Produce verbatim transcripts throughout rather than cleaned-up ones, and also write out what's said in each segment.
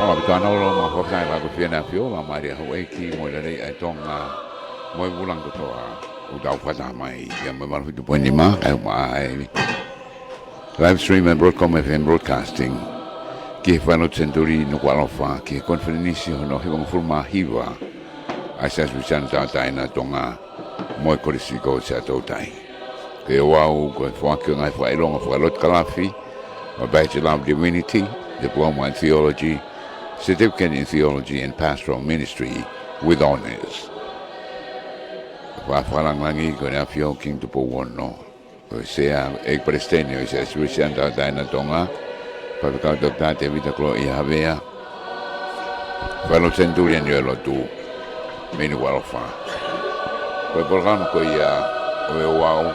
ʻApitano lo ma hokai la ko fiena fio ma Maria Haueki mo lele ai Tonga mo e vulang kotoa. ʻOku tau fata mai ia mo e valu fitu poini nima, kae ʻumaʻā e live stream ʻa e Broadcom F M Broadcasting ki he Fale Senituli Nukuʻalofa ki he konifelenisi hono hivangofulu mā hiva ʻa e Siasi Uēsiliana Tauʻatāina ʻa Tonga mo e Kolisi ko Siaʻatoutai. Ko e ouau ko e foaki ʻo e ngaahi fakaʻilonga fakalotu kalafi, a Bachelor of Divinity, Diploma in Theology, Certificate in Theology and Pastoral Ministry with Honours. Fakalangilangi ko ʻEne ʻAfio King Tupou Ono, ko e Sea, ʻEiki Palesiteni ʻo e Siasi Uēsiliana Tauʻatāina ʻa Tonga, Faifekau Toketā Tēvita Koloaʻia Havea, Fale Senituli ʻa Niuelotu mei Nukuʻalofa. Ko e polokalama ko ia ʻo e ouau,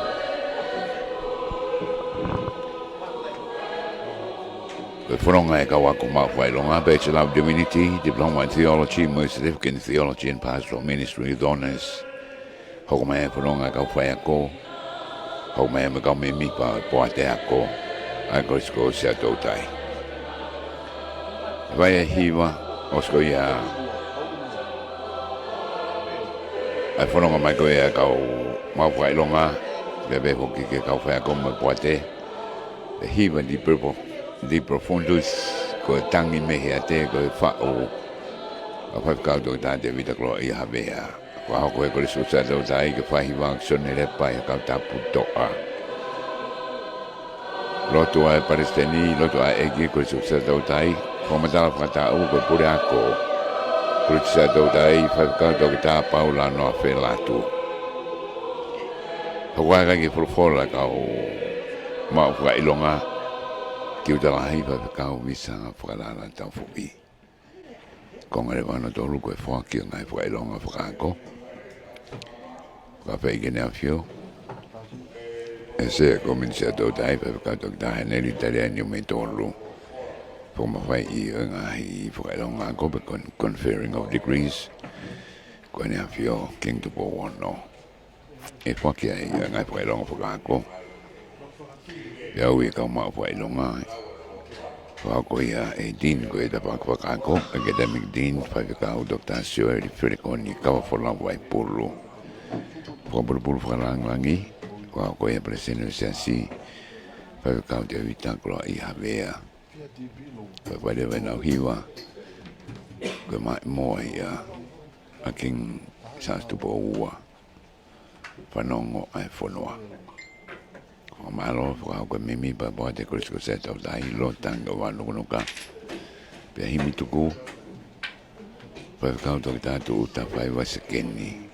ko e fononga e kau ako maʻu fakaʻilonga, Bachelor of Divinity, Diploma in Theology, mo e Certificate in Theology and Pastoral Ministry with Honours. Hoko mai e fononga e kau faiako, hoko mai mo e kau mēmipa ʻo e poate ako ʻa e Kolisi ko Siaʻatoutai. Vahe hiva, ʻosi ko ia ʻa e fononga mai ko ia e kau maʻu fakaʻilonga, pea pehē foki ki he kau faiako mo e poate. E hiva di profu-, di profundus, ko e tangi mei he ʻiate, ko e faʻu ʻa Faifekau Toketā Tēvita Koloaʻia Havea. Fakahoko ʻe he Kolisi ko Siaʻatoutai ke fai e hiva ʻa Sione Lepa ʻi he kau tapu toʻa. Lotu ʻa e Palesiteni, lotu ʻa e ʻEiki Kolisi ko Siaʻatoutai, fakamatala fakataʻu ko e Puleako Kolisi ko Siaʻatoutai, Faifekau Toketā Paula Noa Felatu. Hoko ʻa e kakai ke folofola e kau maʻu fakaʻilonga, ki uta lahi Faifekau Visa Fakalala Taufuʻi. Konga leva hono tolu ko e foaki ʻo e ngaahi fakaʻilonga fakaako. Fakafeʻiloaki ki heʻene ʻAfio e Sea Komiti Siaʻatoutai, Faifekau Toketā Heneli Taliani Niumeitolu. Fakamafaiʻi ʻo e ngaahi fakaʻilonga ako pe kon-, conferring of degrees, ko ʻEne ʻAfio King Tupou Ono. ʻE foaki ai ʻa e ngaahi fakaʻilonga fakaako. Pea ui e kau maʻu fakaʻilonga. Fakahoko ia ʻe he Dean ko e tafaʻaki fakaako, Academic Dean, Faifekau Toketā Sioeli Felekoni Kavafolau Vaipulu. Fakapulupulu fakalangilangi, fakahoko ia ʻe he Palesiteni ʻo e Siasi, Faifekau Tēvita Koloaʻia Havea. Ko e vahe leva ʻenau hiva, ko e maʻimoa ia ʻa King Siaosi Tupou Ua, Fanongo ʻa e Fonua. Fakamālō fakahoko ʻe he mēmipa ʻo e poate Kolisi ko Siaʻatoutai, Lotang ʻo Vanukunuka. Pea himi tuku, Faifekau Toketā Tuʻuta Faiva Sekeni,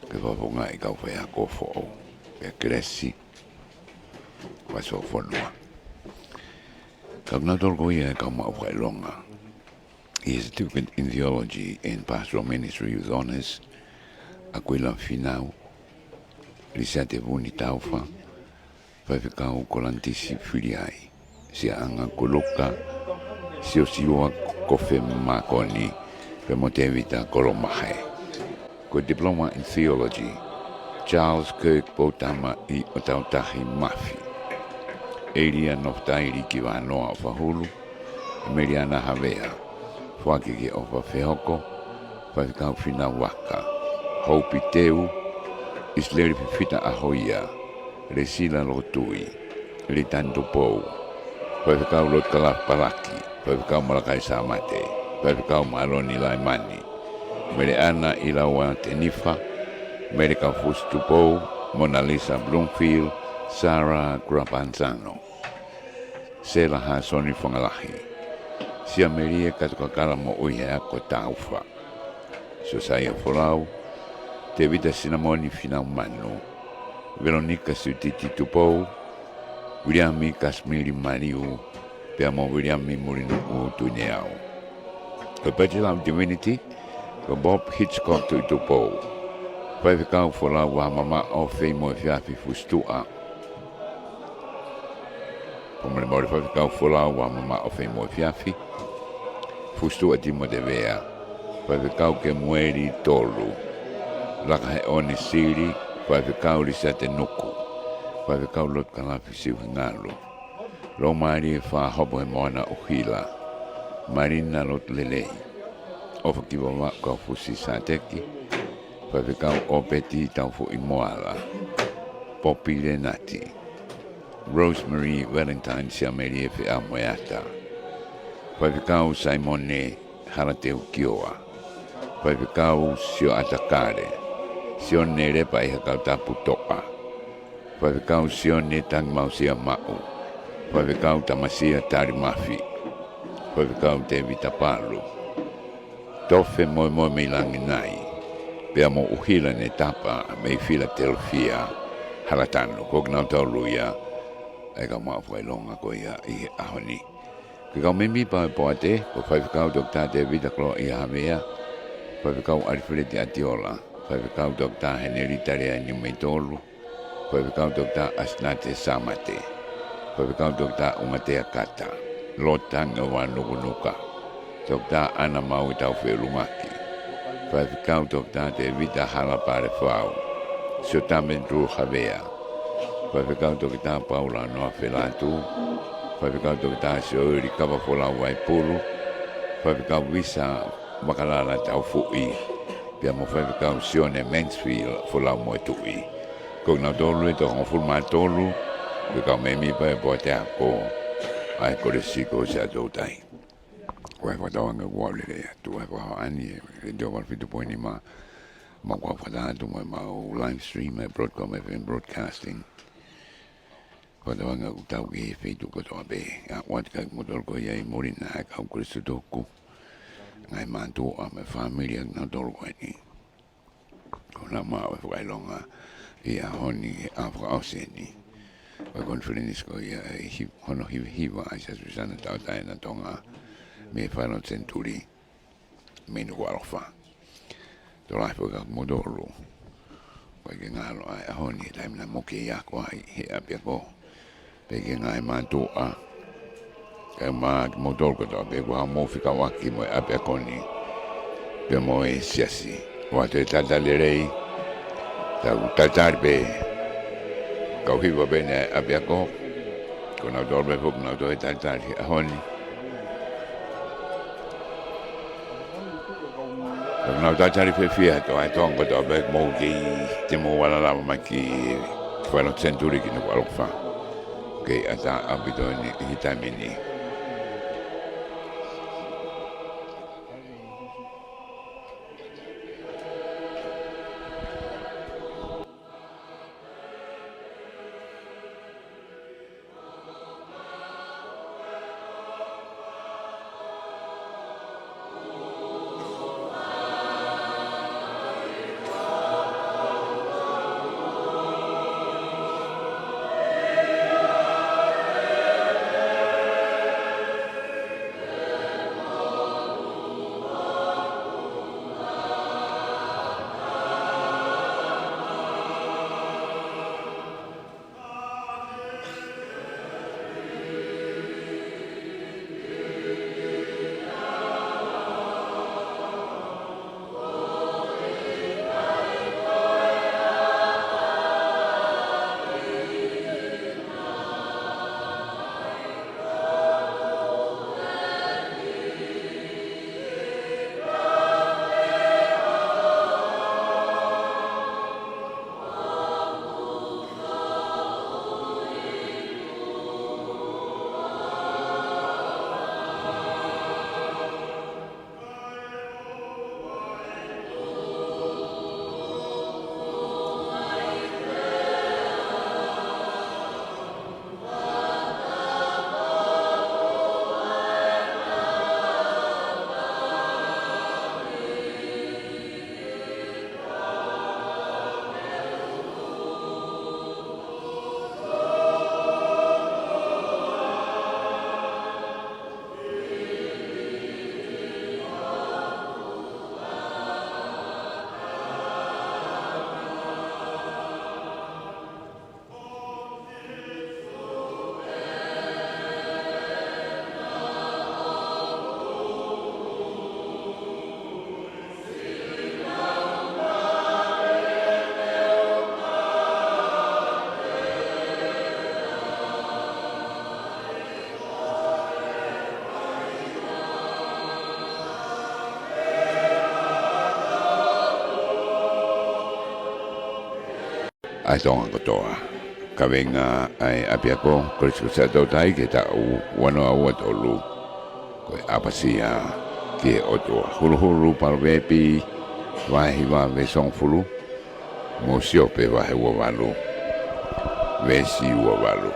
ke fakafofongaʻi e kau faiako foʻou. Pea Kelesi Vaisofonua. Kau nautolu ko ia e kau maʻu fakaʻilonga ʻi he Certificate in Theology and Pastoral Ministry with Honours, ʻAkuila Finau, Lisiate Vuni Taufa, Faifekau Kolantisi Filiai, Siaʻanga Kuluka, Siosiua Kofe Makoni, pea mo Tēvita Kolomahe. Ko e Diploma in Theology, Charles Kirk Poutama ʻi ʻOtautahi Mafi, ʻElia Nofutaili Kivanoa ʻOfahulu, Meliana Havea, foaki ki he ʻofa fehoko, Faifekau Finau Vaka, Hopi Teu, ʻIsileli Fifita ʻAhoia, Lesila Lokotui, Litani Tupou, Faifekau Lotukalafi Palaki, Faifekau Malakai Sāmate, Faifekau Māloni Laimani, Meleʻana ʻIlaua Tenifa, Mele Kaufusi Tupou, Mona Lisa Bloomfield, Sarah Grapanzano, Sela Hasoni Fangalahi, Sia Melie Katokakala Moʻui he Ako Taufa, Siosaia Folau, Tēvita Sinamoni Finaumanu, Velonika Siutiti Tupou, Viliami Kasimili Maliu, pea mo Viliami Mulinuʻu Tuineau. Ko e Bachelor of Divinity, ko Bob Hitchcock Tuʻitupou, Faifekau Folau Vahamamaʻo Feimofeafi Fusituʻa. Fakamolemole, Faifekau Folau Vahamamaʻo Feimofeafi Fusituʻa Timote Vea, Faifekau Kemueli Tolu Lakaheʻone Sili, Faifekau Lisiate Nuku, Faifekau Lotukalafi Siuhingalu, Loumālie Fāhopo he Moana ʻUhila, Malina Lotulelei, ʻOfa Kivavaʻu Kaufusi Sāteki, Faifekau ʻOpeti Taufuʻi Moala, Popi Lenati, Rosemary Valentine Siamelie Feʻamoeata, Faifekau Saimone Halateu Kioa, Faifekau Sioʻata Kale, Sione Lepa ʻi Hakautapu Toʻa, Faifekau Sione Tangimausia Maʻu, Faifekau Tamasia Talimafi, Faifekau Tevita Palu, Tofe Moemoe mei Langenai, pea mo ʻUhila Netapa mei Filatelifia, Halatanu. Ko kinautolu ia ʻa e kau maʻu fakaʻilonga ko ia ʻi he ʻaho ni. Ko e kau mēmipa ʻo e poate, ko Faifekau Toketā Tevita Koloaʻia Havea, Faifekau ʻAlifeleti ʻAtiola, Faifekau Toketā Henelita Lea Niumeitolu, Faifekau Toketā ʻAsinate Sāmate, Faifekau Toketā ʻUngatea Kata, Lota Ngevanukunuka, Toketā ʻAna Maui Taufeʻulungaki, Faifekau Toketā Tevita Halapalefau, Siotame Drew Havea, Faifekau Toketā Paula Noa Felatu, Faifekau Toketā Sioeli Kavafolau Vaipulu, Faifekau Visa Makalala Taufuʻi, pea mo Faifekau Sione Mansfield Folau Moetuʻi. Ko kinautolu ʻe toko hongofulu mā tolu, ko e kau mēmipa ʻo e poate ako ʻa e Kolisi ko Siaʻatoutai. Ko e fakatauange kuo lelei atu ʻa e fakahā ni ʻe he Letiō valu fitu poini nima, mo e fakataha atu mo ʻemau live stream ʻa e Broadcom F M Broadcasting. Fakatauange ʻoku tau ki he feituʻu kotoa pē. ʻOatu kiate kimoutolu ko ia ʻi muli na ʻa e kau Kolisi tutuku, ngaahi mātuʻa mo e fāmili ʻa kinautolu ko eni. Ko ʻenau maʻu ʻa e fakaʻilonga ʻi he ʻaho ni, ʻa e fakaʻosi eni ʻo e konifelenisi ko ia ʻa e hi-, hono hivahiva ʻa e Siasi Uēsiliana Tauʻatāina ʻo Tonga mei he Falelotu Senituli mei Nukuʻalofa. Tokolahi foki kiate kimoutolu ʻoku ʻikai ke ngalo ʻa e ʻaho ni he taimi naʻa mou kei ako ai he ʻapiako. Pea ki he ngaahi mātuʻa, kae ʻumaʻā kimoutolu kotoa pē kuo haʻu mo fekauʻaki mo e ʻapiako ni pea mo e siasi. ʻOatu e talitali lelei, tau talitali pē, kau hiva pē ʻa e ʻapiako, ko kinautolu pē foki ʻoku nau toe talitali he ʻaho ni. Ka nau talitali fiefia atu ʻa e Tonga kotoa pē, mou kei, te mou ala lava mai ki Falelotu Senituli ki Nukuʻalofa. Kei ʻatā ʻaupito eni ʻi he taimi ni. ʻa e Tonga kotoa. Kaveinga ʻa e ʻapiako Kolisi Kuini Sālote Tauʻatāina ki he taʻu ua noa ua tolu, ko e ʻapasia ki he ʻOtua. Huluhulu Palovepi vahe hiva veesi hongofulu, mo Siope vahe ua valu, veesi ua valu.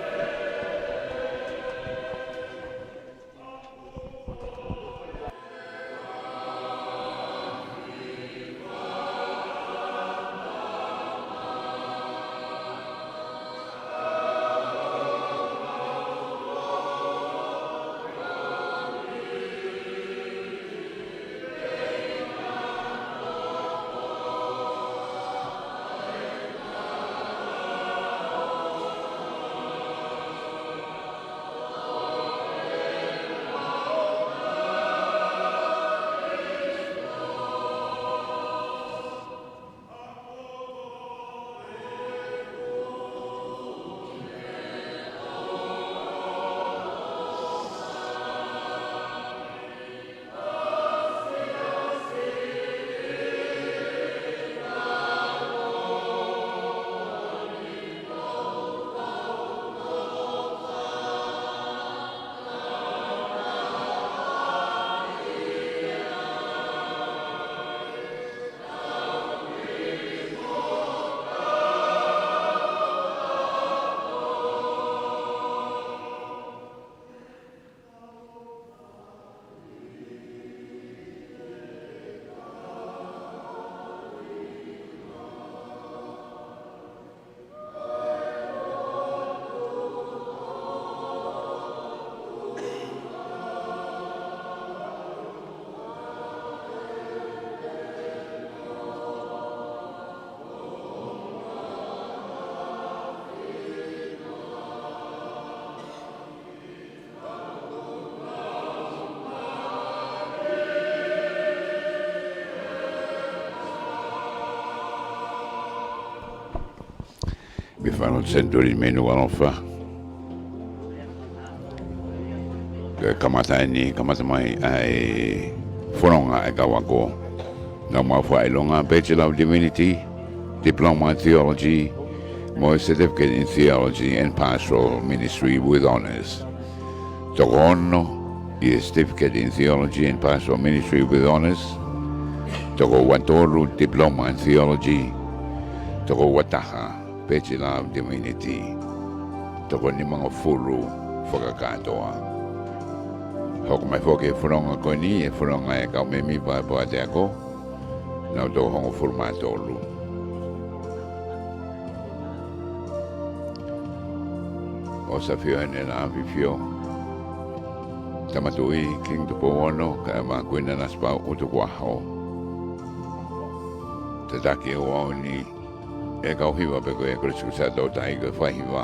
Mei he fānau Senituli mei Nukuʻalofa. Ko e kamata eni, kamata mai ʻa e fononga ʻa e kau ako. Naʻa mau fakaʻilonga Bachelor of Divinity, Diploma in Theology, mo e Certificate in Theology and Pastoral Ministry with Honours. Toko ono ʻi he Certificate in Theology and Pastoral Ministry with Honours. Toko ua tolu Diploma in Theology. Toko ua taha Bachelor of Divinity. Toko nimangofulu fakakātoa. Hoko mai foki e fononga ko eni, e fononga ʻa e kau mēmipa ʻo e Poate Ako. Naʻa nau toko hongofulu mā tolu. ʻOku ʻafio heni ʻa e ʻAfio, Tama Tuʻi Kingi Tupou Ono, kae ʻumaʻā Kuini Nanasipauʻu Tukuʻaho. Tataki ʻe he ʻaho ni ʻe he kau hiva pē ko e Kolisi Kuini Sālote Tauʻatāina ko e faihiva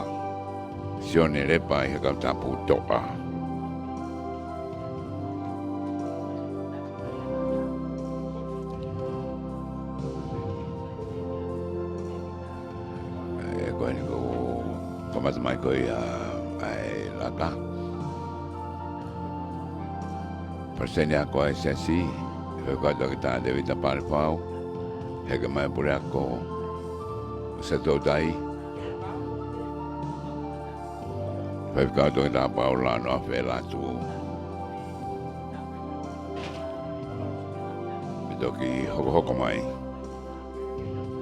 Sione Lepa ʻi he kau tapu Toʻa. ʻE, ko eni kuo kamata mai ko ia ʻa e laka. Palesiteni Ako ʻa e Siasi, Faifekau Toketā Tēvita Palefau, Heke mai Puleako Sālote Tauʻatāina, Faifekau Toketā Paula Noa Felatu. Pea toki hokohoko mai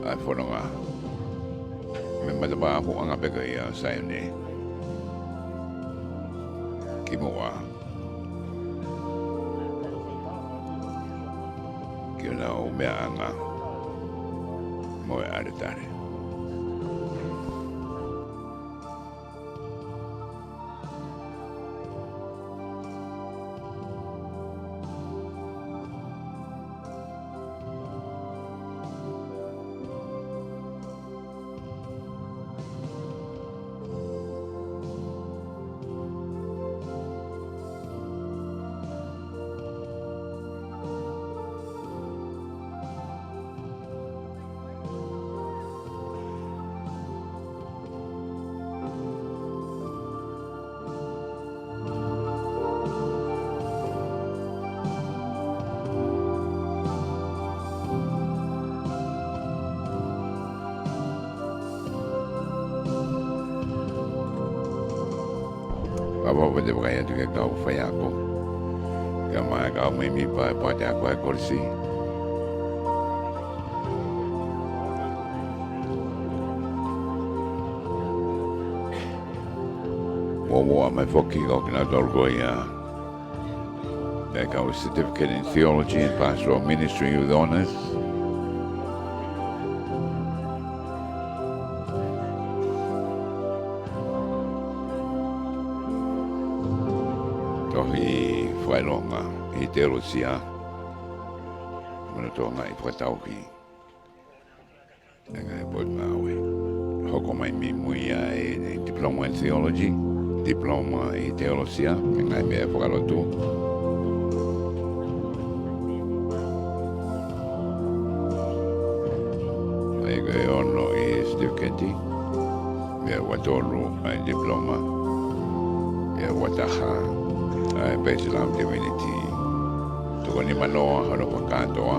ʻa e fononga mei he matapā huʻanga pē ko ia ʻo Saione ki muʻa, ki honau meʻaʻanga mo e ʻaletale. Pau pē te u vakai atu ki he kau faiako. Kae ʻumaʻā e kau mēmipa ʻo e poate ako ʻa e kolisi. Muʻomuʻa mai foki ko kinautolu ko ia ʻoku ʻi ai e kau Certificate in Theology and Pastoral Ministry with Honours. Tohi fakaʻilonga ʻi he teolosia, mo e lolotonga ʻi he fakatauhi ʻa e ngaahi potungāue. Hoko mai mei mui ʻa e Diploma in Theology, Diploma ʻi he Teolosia, mo e ngaahi meʻa fakalotu. ʻA ia ko e ono ʻi he certificate, pea ua tolu ʻa e diploma, pea ua taha ʻa e Bachelor of Divinity. Toko nimanoa hono fakakātoa.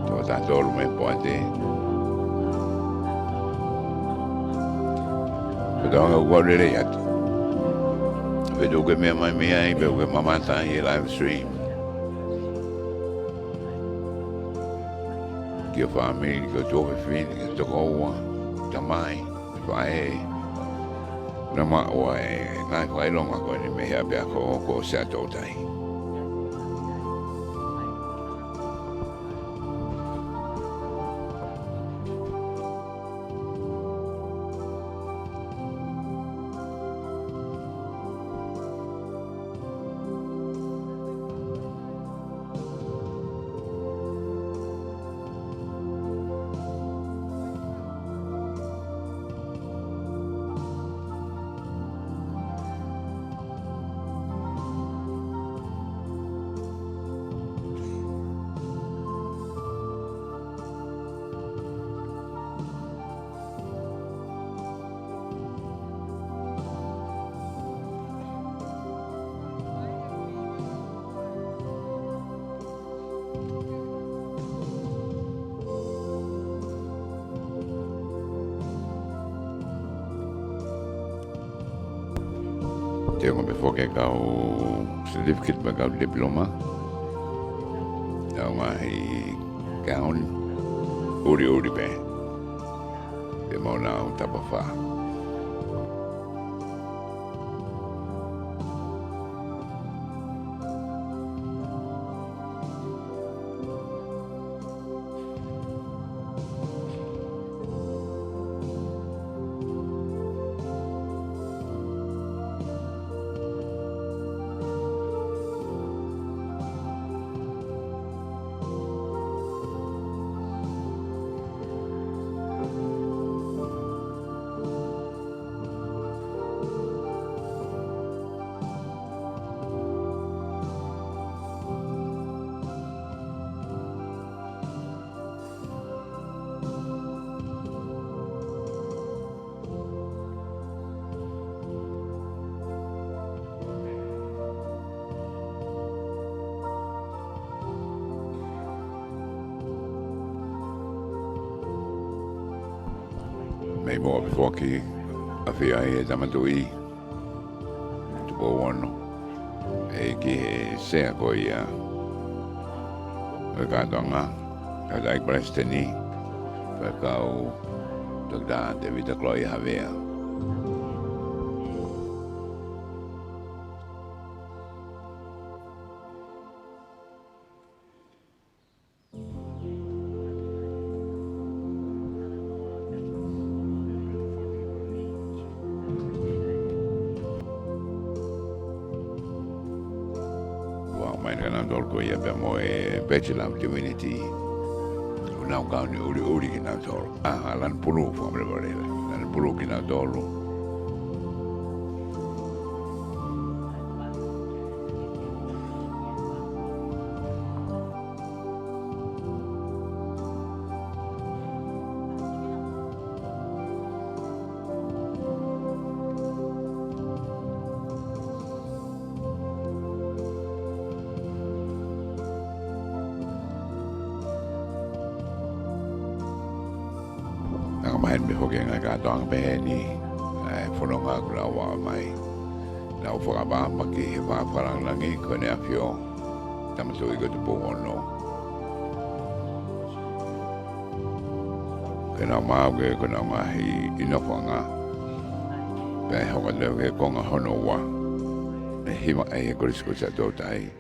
Toko taha tolu mei he poate. Ko e tau anga ʻoku ou lelei atu. Pea ʻoku ke meʻa mai mei ai, pea ʻoku ke mamata ʻi he live stream. Ki ho fāmili, ki ho tuofefine, ki ho tokoua, tamai, faʻē, naʻa maʻu ʻa e ngaahi fakaʻilonga ko eni mei he ʻapiako ko Siaʻatoutai. Te u ʻomai foki e kau certificate mo e kau diploma. Kau ngaahi gown ʻuliʻuli pē. Pea mo e ngaahi tapafā. Mei muʻa pē foki, ʻafio ai e Tama Tuʻi Tupou Ono, ʻe ki he sea ko ia ʻo e kātoanga, kātaki Palesiteni, Faifekau Toketā Tēvita Kloia Havea. Ua mai kinautolu ko ia pea mo e Bachelor of Divinity. Ko e ngaahi gown ʻuliʻuli kinautolu. ʻA, lanu pulū, fakamolemole. Lanu pulū kinautolu. Naʻa maheni pē foki e ngaahi kātoanga pehē ni, ʻa e fononga kuo lava mai. Naʻa ku fakapapauʻi he fakalangilangi ko ʻEne ʻAfio, Tama Tuʻi ko Tupou Ono. Ke na maʻu ke ko ʻena ngaahi ʻi nofoʻanga. Pea ʻe hoko atu ki he konga hono ua. ʻE hiva ai ʻe Kolisi ko Sātōtai.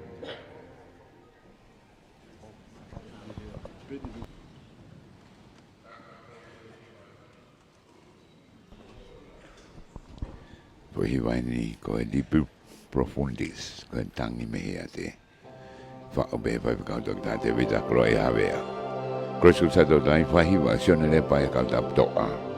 Foʻi hiva eni ko e Liber Profundis, ko e tangi mei he ʻiate. Faʻu pē he faifekau Toketā Tēvita Koloaʻia Havea. Kolisi ko Sātōtai, fai hiva ʻa Sione Lepa ʻi he kau tapu toʻa.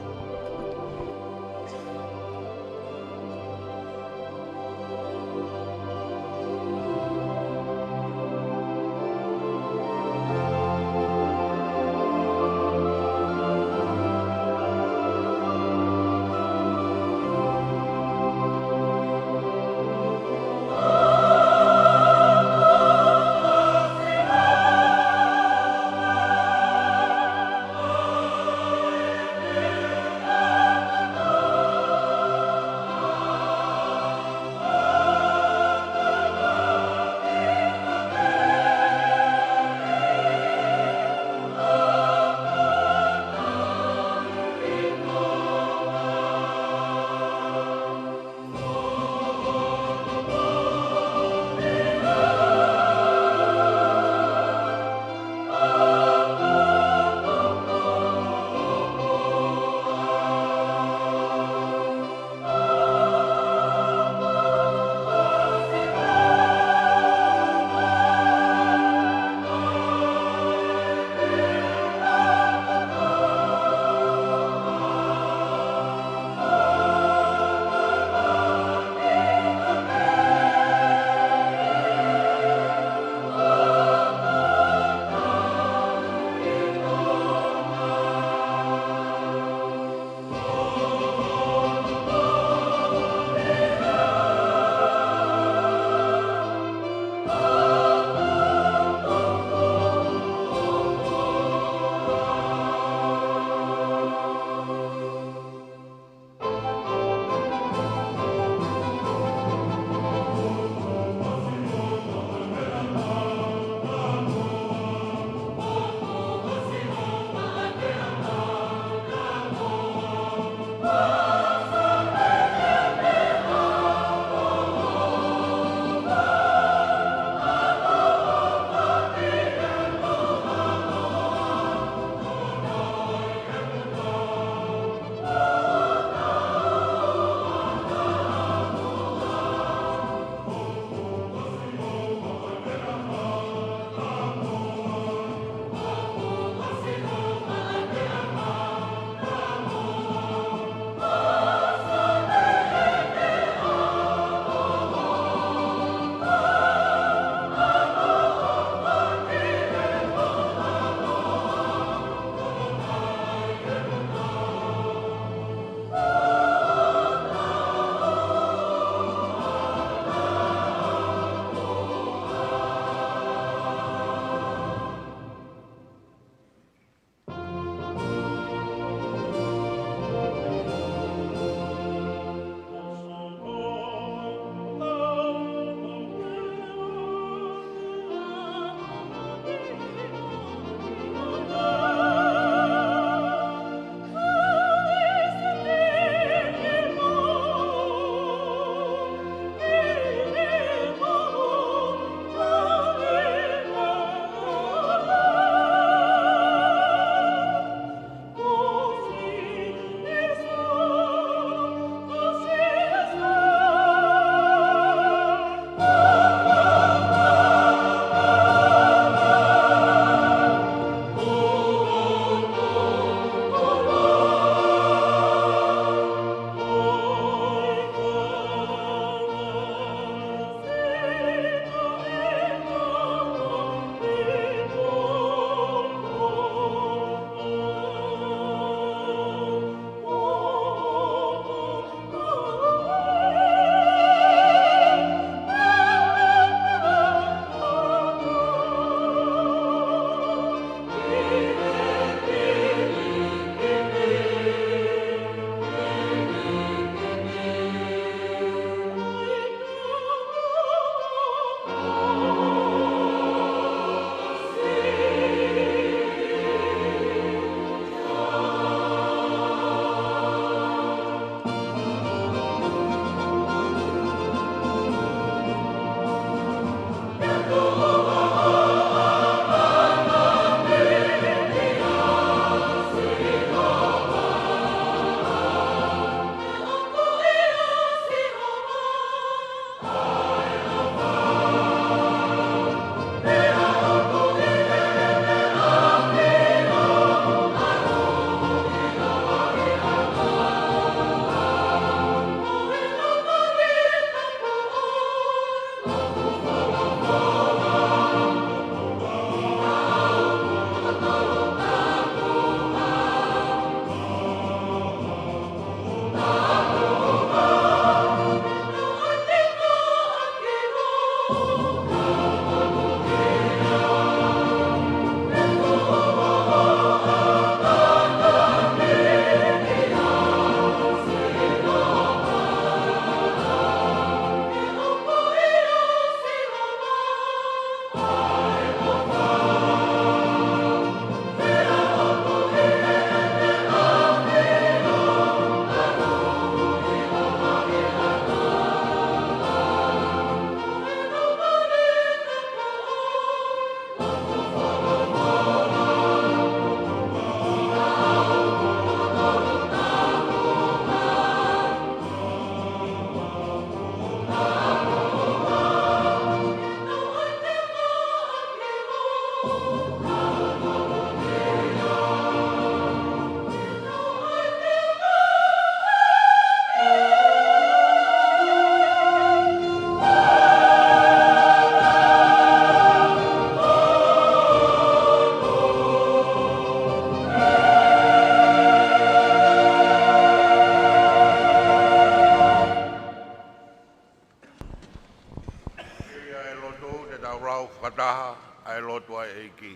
Tau lau fakataha ʻa e lotu ʻa e ʻEiki.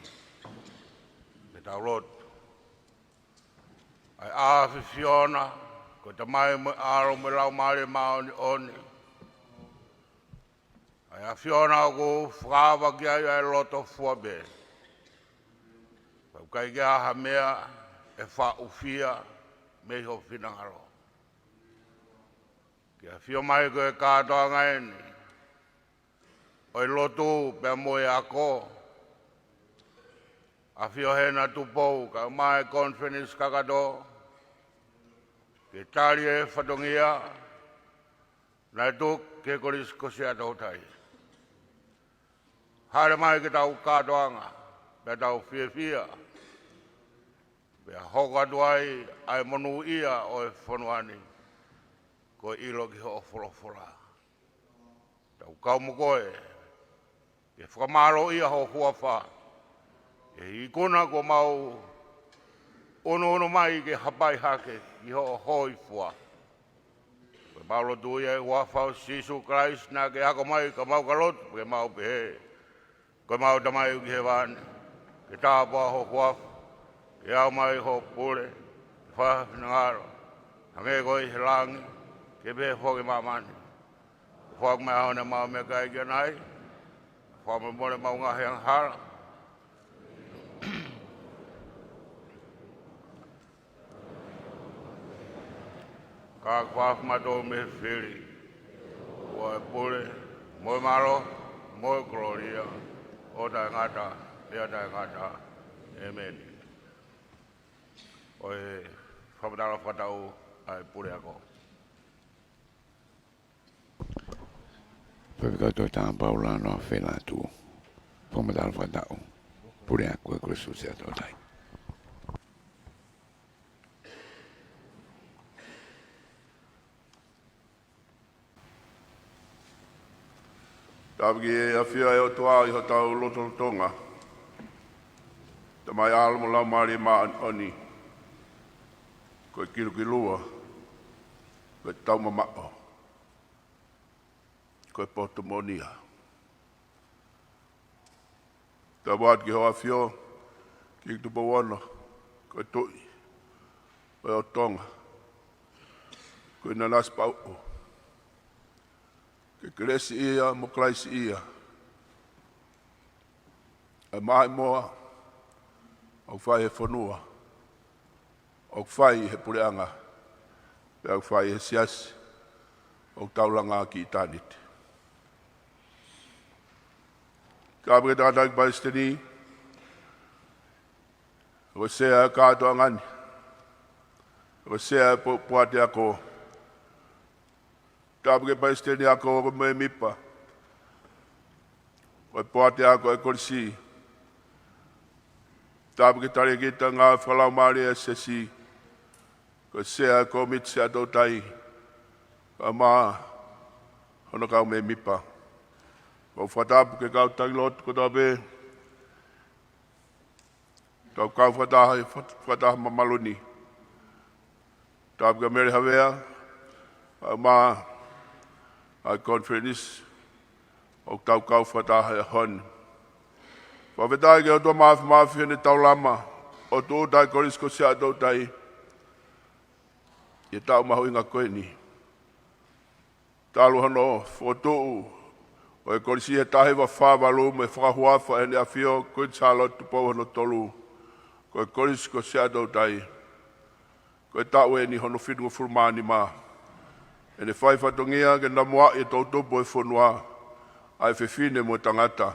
Ke tau lotu. ʻA e ʻAfiona, ko e Tamai mo e ʻAlo mo e Laumālie Māʻoniʻoni. ʻA e ʻAfiona ʻoku fakaava ki ai ʻa e loto fua pē. Pea ʻoku ʻikai ke ʻi ai ha meʻa ʻe faʻa ʻufia mei ho finangalo. Ke ʻafio mai ko e kātoanga eni ʻo e lotu pea mo e ako. ʻAfio hena Tupou kae ʻumaʻā e konifelenisi kakato ke tali e fatongia naʻe tuku ki he Kolisi ko Siaʻatoutai. Hāʻele mai ke tau kātoanga, pea tau fiefia, pea hoko atu ai ʻa e monūʻia ʻo e fonua ni, ko e ʻilo ki hoʻo folofola. Tau kau mo koe, ke fakamālōʻia ho huafa, ʻi he ikuna kuo mau ʻunuʻunu mai ke hapai hake ki hoʻo hōifua. Ko ʻemau lotu ia ʻi he huafa ʻo Sīsū Kalaisi naʻa ke ako mai ka mau ka lotu, ke mau pehē: Ko ʻemau Tamai ʻoku ʻi hēvani, ke tāpuhā ho huafa, ke aʻu mai ho pule, ke fai ho finangalo, hangē ko ia ʻi he langi, ke pehē foki ʻi māmani. Ke foaki mai ʻa e ʻaho ni ʻemau meʻakai ʻamanaki. Fakamolemole ʻemau ngaahi angahala. Ka ke fakahaofi mautolu mei he fili. Ko hoʻo pule, mo e mālohi, mo e kolōlia, ʻo taʻengata, pea taʻengata. ʻĒmeni. ʻOi, fakamatala fakataʻu ʻa e puleako. Faifekau Toketā Paula Noafela Tuʻu. Fakamatala fakataʻu. Puleako e Kolisi ko Siaʻatoutai. Tapu ki he ʻafio ʻa e ʻOtua ʻi hotau lotolotonga. Tamai, ʻAlo mo e Laumālie Māʻoniʻoni. Ko e kilukilua, ko e taumamaʻo, ko e poto moʻonia. Tapu atu ki hoʻo ʻafio, ʻEiki Tupou Ono, ko e Tuʻi ʻo e ʻOtu Tonga, ko e Nanasipauʻu. Ke kelesiʻia mo Kalaisiʻia ʻa e maʻimoa ʻoku fai he fonua, ʻoku fai he puleʻanga, pea ʻoku fai he siasi, ʻoku tau langa ki ʻitāniti. Tapu ki he tangataʻeiki palesiteni, ko e sea ʻo e kātoanga ni, ko e sea ʻo e po-, poate ako. Tapu ki he palesiteni ako mo e mēmipa ʻo e poate ako ʻo e kolisi. Tapu ki he talēkita ngāue fakalaumālie ʻa e siasi, ko e sea ʻo e kōmiti Siaʻatoutai, kae ʻumaʻā hono kau mēmipa. ʻOku fakatapu ki he kau taki lotu kotoa pē, tau kau fakataha, fakataha mamalu ni. Tapu kia Mele Havea, kae ʻumaʻā ʻa e konifelenisi ʻoku tau kau fakataha he ʻaho ni. Fakafetaʻi ki he ʻOtua Māfimafi heʻene taulama ʻo tūʻuta ʻa e Kolisi ko Siaʻatoutai ʻi he taʻu mahuʻinga ko eni. Talu hono fokotuʻu ʻo e kolisi he taha hiva fā valu mo e fakahuafa ʻe heʻene ʻAfio Kuini Sālote Tupou hono Tolu ko e Kolisi ko Siaʻatoutai, ko e taʻu eni hono fitungofulu mā nima ʻene fai fatongia ke namuaʻi e toʻutupu ʻo e fonua, ʻa e fefine mo e tangata,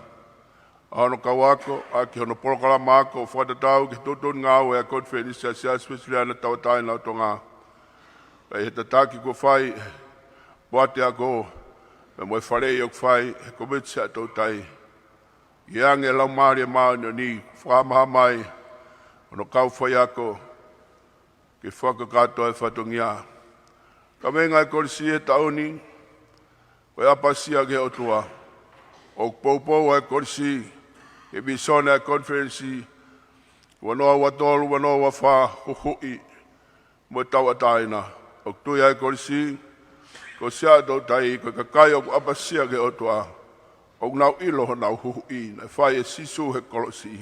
ʻa hono kau ako ʻaki hono polokalama ako ʻo fakatatau ki he tuʻutuʻuni ngāue ʻa e Konifelenisi ʻa e Siasi Uēsiliana Tauʻatāina ʻo Tonga. Pea ʻi he tataki kuo fai ʻe he poate ako, pea mo e faleʻi ʻoku fai ʻe he kōmiti Siaʻatoutai, ʻi he angi ʻa e Laumālie Māʻoniʻoni, fakamaʻa mai hono kau faiako ke fakakakato e fatongia. Kaveinga e kolisi he taʻu ni, ko e ʻapasia ki he ʻOtua. ʻOku poupou ʻa e kolisi ki he vīsone ʻa e konifelenisi ua noa ua tolu, ua noa ua fā, huhuʻi mo e tauʻatāina. ʻOku tui ʻa e Kolisi ko Siaʻatoutai ko e kakai ʻoku ʻapasia ki he ʻOtua, ʻOku nau ʻilo honau huhuʻi naʻe fai ʻe Sīsū he kolosi,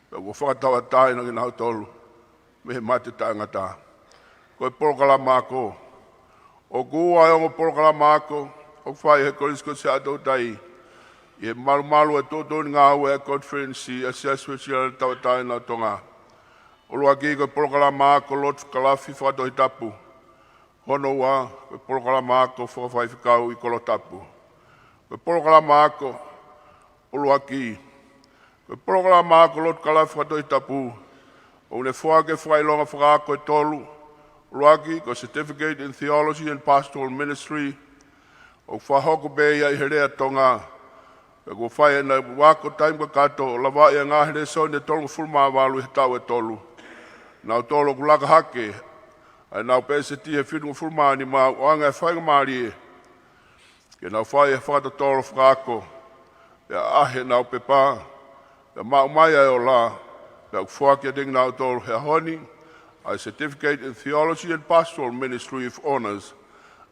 pea kuo fakatauʻatāina kinautolu mei he mate taʻengata. Ko e polokalama ako. ʻOku ua e ongo polokalama ako ʻoku fai he Kolisi ko Siaʻatoutai, ʻi he malumalu e tuʻutuʻuni ngāue ʻa e Konifelenisi ʻa e Siasi Uēsiliana Tauʻatāina ʻo Tonga. ʻUluaki ko e polokalama ako lotu fakalafi fakatohitapu. Hono ua, ko e polokalama ako fakafaifekau ʻi Kolo Tapu. Ko e polokalama ako ʻuluaki. Ko e polokalama ako lotu fakalafi fakatohitapu, ʻoku ne foaki e fakaʻilonga fakaako ʻe tolu. ʻUluaki, ko e Certificate in Theology and Pastoral Ministry, ʻoku fakahoko pē ia ʻi he lea Tonga. Pea kuo fai ʻena ako taimi kakato ʻo lavaʻi e ngaahi lēsoni ʻe tolungofulu mā valu ʻi he taʻu ʻe tolu. Nautolu ʻoku laka hake ʻa ʻenau pēseti ʻe fitungofulu mā nima, ʻoange e faingamālie ke nau fai e fakatotolo fakaako, pea ʻaʻahi ʻenau pepa, pea maʻu mai ʻa e ola. Pea ʻoku foaki kiate kinautolu he ʻaho ni ʻa e Certificate in Theology and Pastoral Ministry with Honours,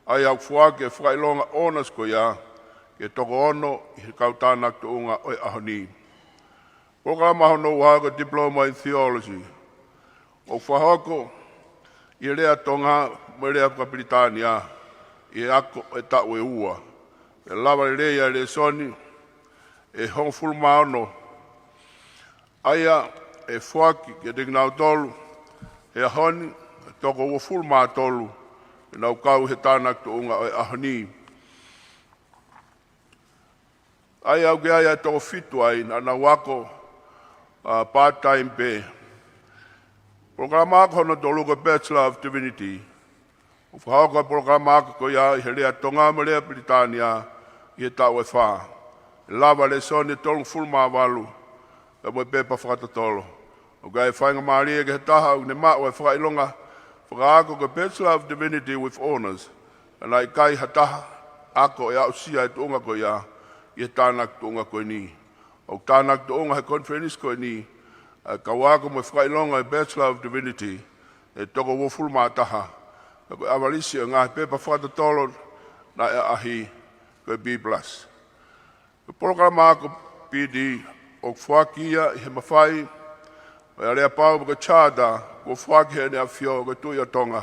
ʻa ia ʻoku foaki e fakaʻilonga honours ko ia ki he toko ono ʻi he kau tānaki tuʻunga ʻo e ʻaho ni. Polokalama hono ua ko e Diploma in Theology, ʻoku fakahoko ʻi he lea Tonga mo e lea faka-Pilitānia ʻi he ako ʻo e taʻu ʻe ua. ʻE lava lelei ʻa e lēsoni ʻe hongofulu mā ono, ʻa ia ʻe foaki kiate kinautolu he ʻaho ni, ʻe toko uofulu mā tolu ʻenau kau he tānaki tuʻunga ʻo e ʻaho ni. ʻA ia ʻoku ʻi ai ʻa e toko fitu ai naʻa nau ako, ʻa, part-time pē. Polokalama ako hono tolu ko e Bachelor of Divinity. ʻOku fakahoko e polokalama ako ko ia ʻi he lea Tonga mo e lea Pilitānia ʻi he taʻu ʻe fā. ʻE lava lēsoni ʻe tolungofulu mā valu, pea mo e pepa fakatotolo. ʻOku ʻi ai e faingamālie ki ha taha ʻoku ne maʻu e fakaʻilonga fakaako ko e Bachelor of Divinity with Honours, ka naʻe ʻikai ha taha ako ʻe aʻusia e tuʻunga ko ia ʻi he tānaki tuʻunga ko eni. ʻOku tānaki tuʻunga he konifelenisi ko eni ʻa e kau ako mo e fakaʻilonga e Bachelor of Divinity ʻe toko uofulu mā taha, pea ko e ʻavalisi ʻo e ngaahi pepa fakatotolo naʻe ʻaʻahi ko e B plus. Ko e polokalama ako B D ʻoku foaki ia ʻi he mafai ʻo e aleapau mo e charter kuo foaki ʻe Heʻene ʻAfio ko e Tuʻi ʻo Tonga,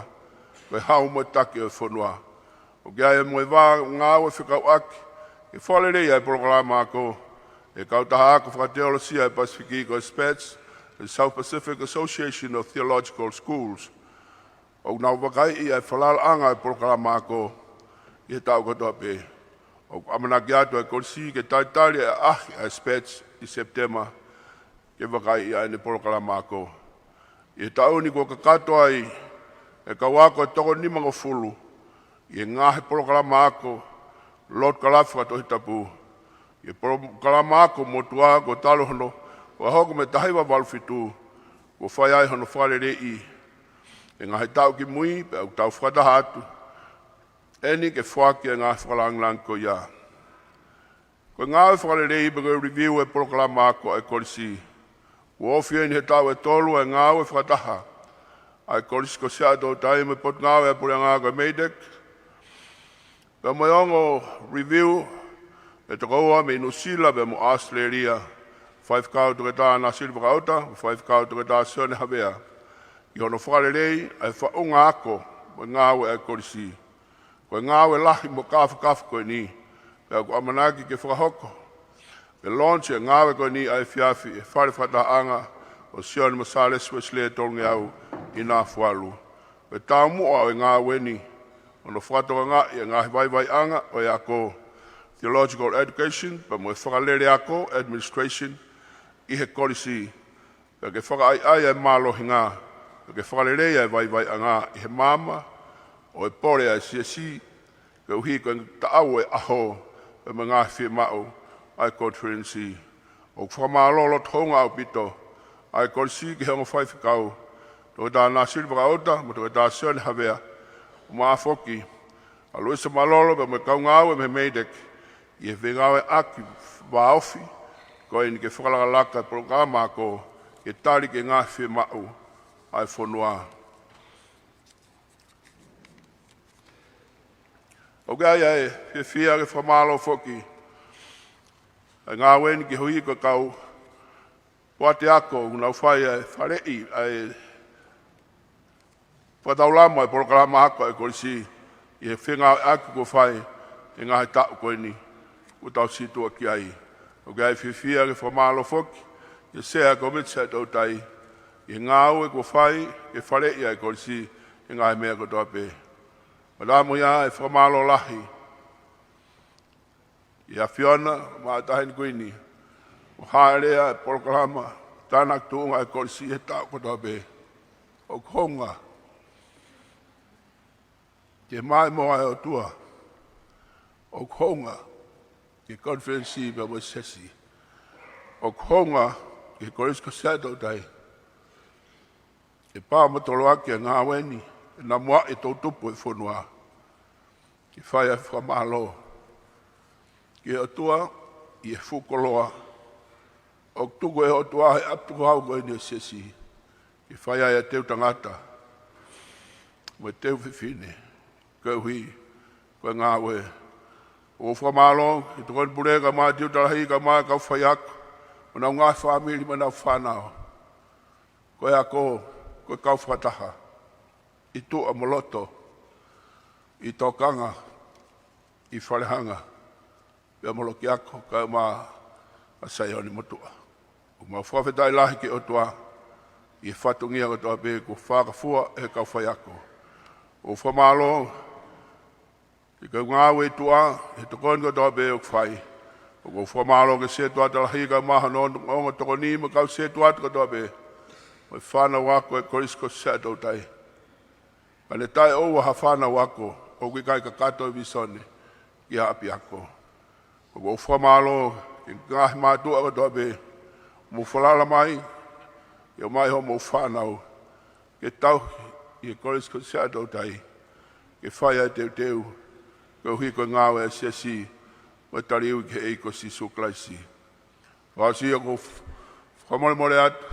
ko e Hau mo e Taki ʻo e Fonua. ʻOku ʻi ai mo e vā ngāue fekauʻaki ke fakalelei ʻa e polokalama ako ʻe he kautaha ako fakateolosia ʻa e Pasifiki ko e SPATS, ko e South Pacific Association of Theological Schools. ʻOku nau vakaiʻi ʻa e falalaʻanga ʻo e polokalama ako ʻi he taʻu kotoa pē. ʻOku ʻamanaki atu ʻa e kolisi ke talitali ʻa e ʻaʻahi ʻa e SPATS ʻi Sepitema ke vakaiʻi ʻa ʻene polokalama ako. ʻI he taʻu ni kuo kakato ai e kau ako ʻe toko nimangofulu ʻi he ngaahi polokalama ako lotu fakalafi fakatohitapu. ʻI he polokalama ako motuʻa kuo talu hono fakahoko mei he taha hiva valu fitu, kuo fai ai hono fakaleleiʻi he ngaahi taʻu kimui, pea ʻoku tau fakataha atu eni ke foaki e ngaahi fakalāngilangi ko ia. Ko e ngāue fakalelei pe ko e review e polokalama ako ʻa e kolisi. Kuo ofi eni he taʻu ʻe tolu e ngāue fakataha ʻa e Kolisi ko Siaʻatoutai mo e Potungāue ʻa e Puleʻanga ko e MEIDECC, pea mo e ongo review ʻe toko ua mei Nuʻusila pea mo ʻAositelēlia, Faifekau Toketā Nāsili Vakaʻuta, Faifekau Toketā Sione Havea, ʻi hono fakalelei ʻa e faʻunga ako mo e ngāue ʻa e kolisi. Ko e ngāue lahi mo kāfakafa ko eni, pea ʻoku ʻamanaki ke fakahoko e launch e ngāue ko eni ʻa e efiafi ʻi he Fale Fakatahaʻanga ʻo Sione mo Sālesi Uēsilē Tolungeau ʻi Nafualu. Ko e taumuʻa ʻo e ngāue ni, hono fakatokangaʻi e ngaahi vaivaiʻanga ʻo e ako, theological education, pea mo e fakalele ako, administration, ʻi he kolisi. Pea ke fakaʻaiʻai ʻa e mālohinga, pea ke fakalelei ʻa e vaivaiʻanga ʻi he maama ʻo e pole ʻa e siasi, koeʻuhi ko e taʻau ʻo e ʻaho, pea mo e ngaahi fiemaʻu ʻa e konifelenisi. ʻOku fakamālō loto houngaʻia ʻaupito ʻa e kolisi ki he ongo faifekau, Toketā Nāsili Vakaʻuta mo Toketā Sione Havea, mo e foki ʻa Luisa Malolo pea mo e kau ngāue mei he MEIDECC, ʻi he fengāueʻaki vāofi ko eni ke fakalakalaka e polokalama ako ke tali ki he ngaahi fiemaʻu ʻa e fonua. ʻOku ʻi ai ʻa e fiefia ke fakamālō foki ʻa e ngāue ni koeʻuhi ko e kau poate ako ʻoku nau fai ʻa e faleʻi ʻa e fakataulama ʻa e polokalama ako ʻa e kolisi ʻi he fengāueʻaki kuo fai he ngaahi taʻu ko eni kuo tau situʻa ki ai. ʻOku ʻi ai e fiefia ke fakamālō foki ʻi he Sea ʻo e Komiti Sētautai ʻi he ngāue kuo fai ke faleʻi ʻa e kolisi he ngaahi meʻa kotoa pē. Pea mo ia e fakamālō lahi ʻi he ʻAfiona Maʻatahi ni Kuini, ʻo hāʻele ʻa e polokalama tānaki tuʻunga ʻa e kolisi he taʻu kotoa pē. ʻOku hounga ke maʻimoa ʻa e ʻOtua. ʻOku hounga ki he konifelenisi pea mo e siasi. ʻOku hounga ki he Kolisi ko Sētautai. ʻE pā mo toloaki ʻa e ngāue ni, ʻe namuaʻi e toʻutupu ʻo e fonua. Ke fai ʻa e fakamālō ki he ʻOtua ʻi he fuʻu koloa ʻoku tuku ʻe he ʻOtua he ʻapi tukuhau ko eni ʻo e siasi, ke fai ai ʻa e teu tangata mo e teu fefine koeʻuhi ko e ngāue. ʻOku ou fakamālō ki he Tokoni Pule kae ʻumaʻā e Tiuta Lahi kae ʻumaʻā e kau faiako mo honau ngaahi fāmili mo ʻenau fānau. Ko e ako, ko e kau fakataha ʻi tuʻa mo loto, ʻi tokanga, ʻi falehanga, pea mo lokiako kae ʻumaʻā ʻa Saione mo tuʻa. ʻOku mau fakafetaʻi lahi ki he ʻOtua ʻi he fatongia kotoa pē kuo fakafua ʻe he kau faiako. ʻOku ou fakamālō ki he kau ngāue ʻi tuʻa he tokoni kotoa pē ʻoku fai. ʻOku ou fakamālō ki he Setuata Lahi kae ʻumaʻā hono ongo tokoni mo e kau setuata kotoa pē mo e fānau ako ʻa e Kolisi ko Sētautai. Ka ne taʻeʻoua ha fānau ako ʻoku ʻikai kakato e vīsone ki ha ʻapiako. ʻOku ou fakamālō ki he ngaahi mātuʻa kotoa pē ʻoku mou falala mai ke ʻomai hoʻomou fānau ke tauhi ʻi he Kolisi ko Sētautai, ke fai ʻa e teuteu koeʻuhi ko e ngāue ʻa e siasi mo e taliui ki he ʻEiki ko Sīsū Kalaisi. Fakaʻosi ʻoku ou f-, fakamolemole atu,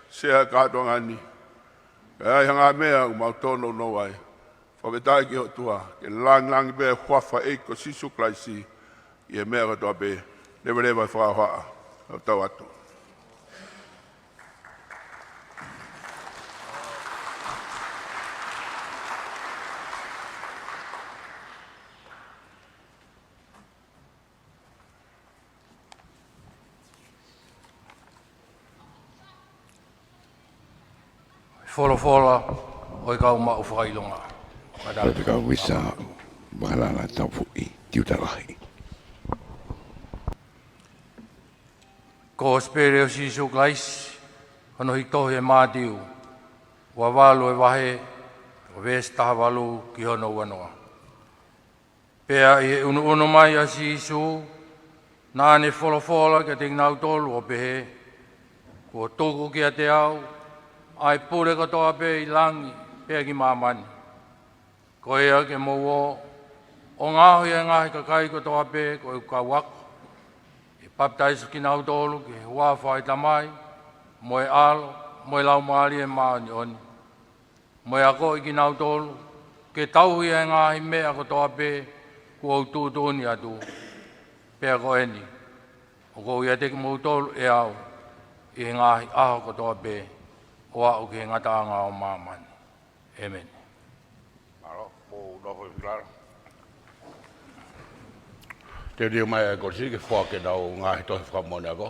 Sea ʻo e kātoanga ni, ka ʻi ai ha ngaahi meʻa ʻoku mau tōnounou ai, fakafetaʻi ki he ʻOtua, ke langilangiʻia pē ʻa e huafa ʻo e ʻEiki ko Sīsū Kalaisi ʻi he meʻa kotoa pē. Leveleva e fakahohaʻa. Tau tau atu. Folofola ʻo e kau maʻu fakaʻilonga. Faifekau Visa Vakalala Taufuʻi, Tiuta Lahi. Kosipeli ʻo Sīsū Kalaisi, hono hiki tohi ʻe Mātiu, ua valu e vahe, ʻo veesi taha valu ki hono ua noa. Pea ʻi he ʻunuʻunu mai ʻa Sīsū, naʻa ne folofola kiate kinautolu ʻo pehē, Kuo tuku kiate au ʻa e pule kotoa pē ʻi langi pea ki māmani. Ko ia ke mou ō, ʻo ngaohi ʻa e ngaahi kakai kotoa pē ko ʻeku kau ako, ʻo papitaiso kinautolu ki he huafa ʻo e Tamai, mo e ʻAlo, mo e Laumālie Māʻoniʻoni. Mo e akoʻi kinautolu ke tauhi ʻa e ngaahi meʻa kotoa pē kuo u tuʻutuʻuni atu. Pea ko eni, ʻoku ou ʻiate kimoutolu ʻe au ʻi he ngaahi ʻaho kotoa pē, ʻo aʻu ki he ngataʻanga ʻo māmani. ʻĒmeni. Mālō, mou nofo ʻi he fika. Te u liliu mai ʻa e kolisi ke foaki ʻenau ngaahi tohi fakamoʻoni ako.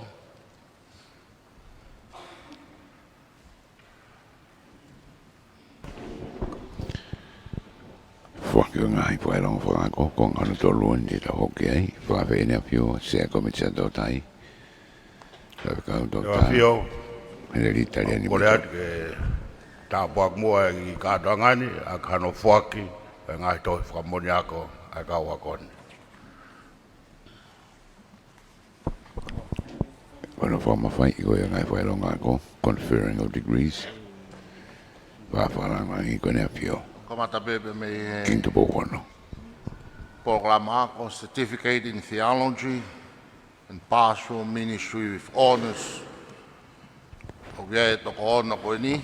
Foaki ʻo e ngaahi fakaʻilonga fakaako, konga hono tolu eni te tau hoko ki ai, fakaafeʻi ʻEne ʻAfio, Sea ʻo e Komiti Sētautai, Faifekau Toketā ʻEfio, Henelita Liani Mito. Kole atu ke tāpuaki muʻa ʻi he kātoanga ni, ʻaki hano foaki ʻo e ngaahi tohi fakamoʻoni ako ʻa e kau ako ni. Ko hono fakamafaiʻi ko ia ʻo e ngaahi fakaʻilonga ako, conferring of degrees. Fakafanongo ange ko ʻEne ʻAfio. Kamata pē pē mei he King Tupou Ono. Polokalama ako, Certificate in Theology and Pastoral Ministry with Honours. ʻOku ʻi ai e toko ono ko eni.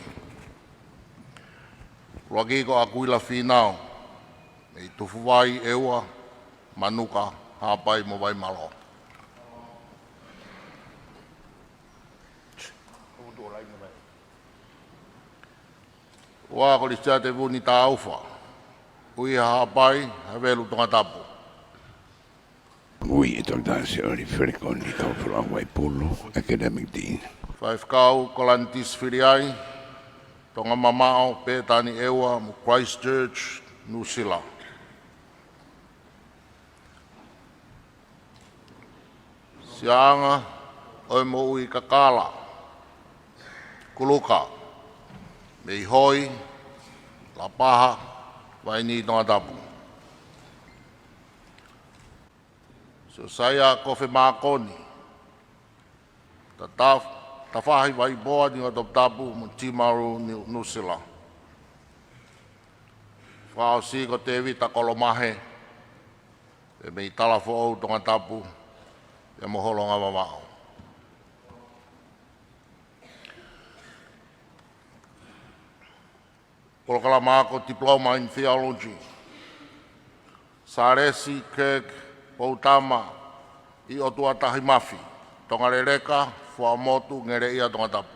ʻUluaki ko ʻAkuila Fīnau, mei Tufuvai, ʻEua, Manuka, Haʻapai mo Vaimalō. Ua, ko Lisiate Vuni Taufa, ui Haʻapai, Havelu, Tongatapu. Ui ʻe Toketā Sioli Felikoni Taufa Lauvai Pulu, Academic Dean. Faifekau Kolanitisi Filiai, Tonga Mamaʻo, Pētani ʻEua mo Christchurch, Nuʻusila. Siaʻanga ʻo e moʻui kakala, Kuluka, mei Hoi, Lapaha, Vainī, Tongatapu. Siosaia Kofe Mākoni, Tataf-, Tafahi Vaipoa, Niuatoputapu mo Timaru, Niu-, Nuʻusila. Fakaʻosi ko Tēvita Kolomahe, pea mei Talafoʻou, Tongatapu, pea mo Holonga, Vavaʻu. Polokalama ako Diploma in Theology, Sālesi Kirk Poutama ʻi ʻOtuatahi Mafi, Tonga Leleka, Fuaʻamotu, Ngeleʻia, Tongatapu.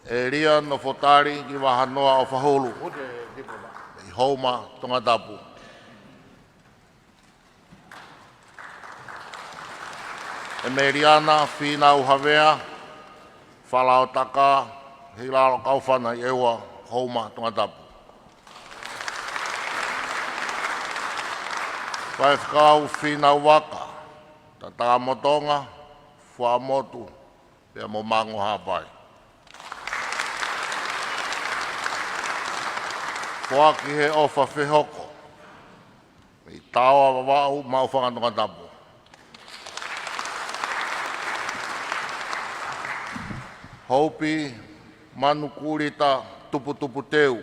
ʻElia Nofotali Kivahanoa ʻOfahulu, mei Houma, Tongatapu. ʻEmeliana Fīnau Havea Falaotaka, Heilalo Kaufana ʻi ʻEua, Houma, Tongatapu. Faifekau Fīnau Vaka, Tatakamotonga, Fuaʻamotu, pea mo Mango, Haʻapai. Foaki he ʻofa fehoko, mei Taoa, Vavaʻu, Maʻufanga, Tongatapu. Hopi Manu Kulita Tuputupu Teu,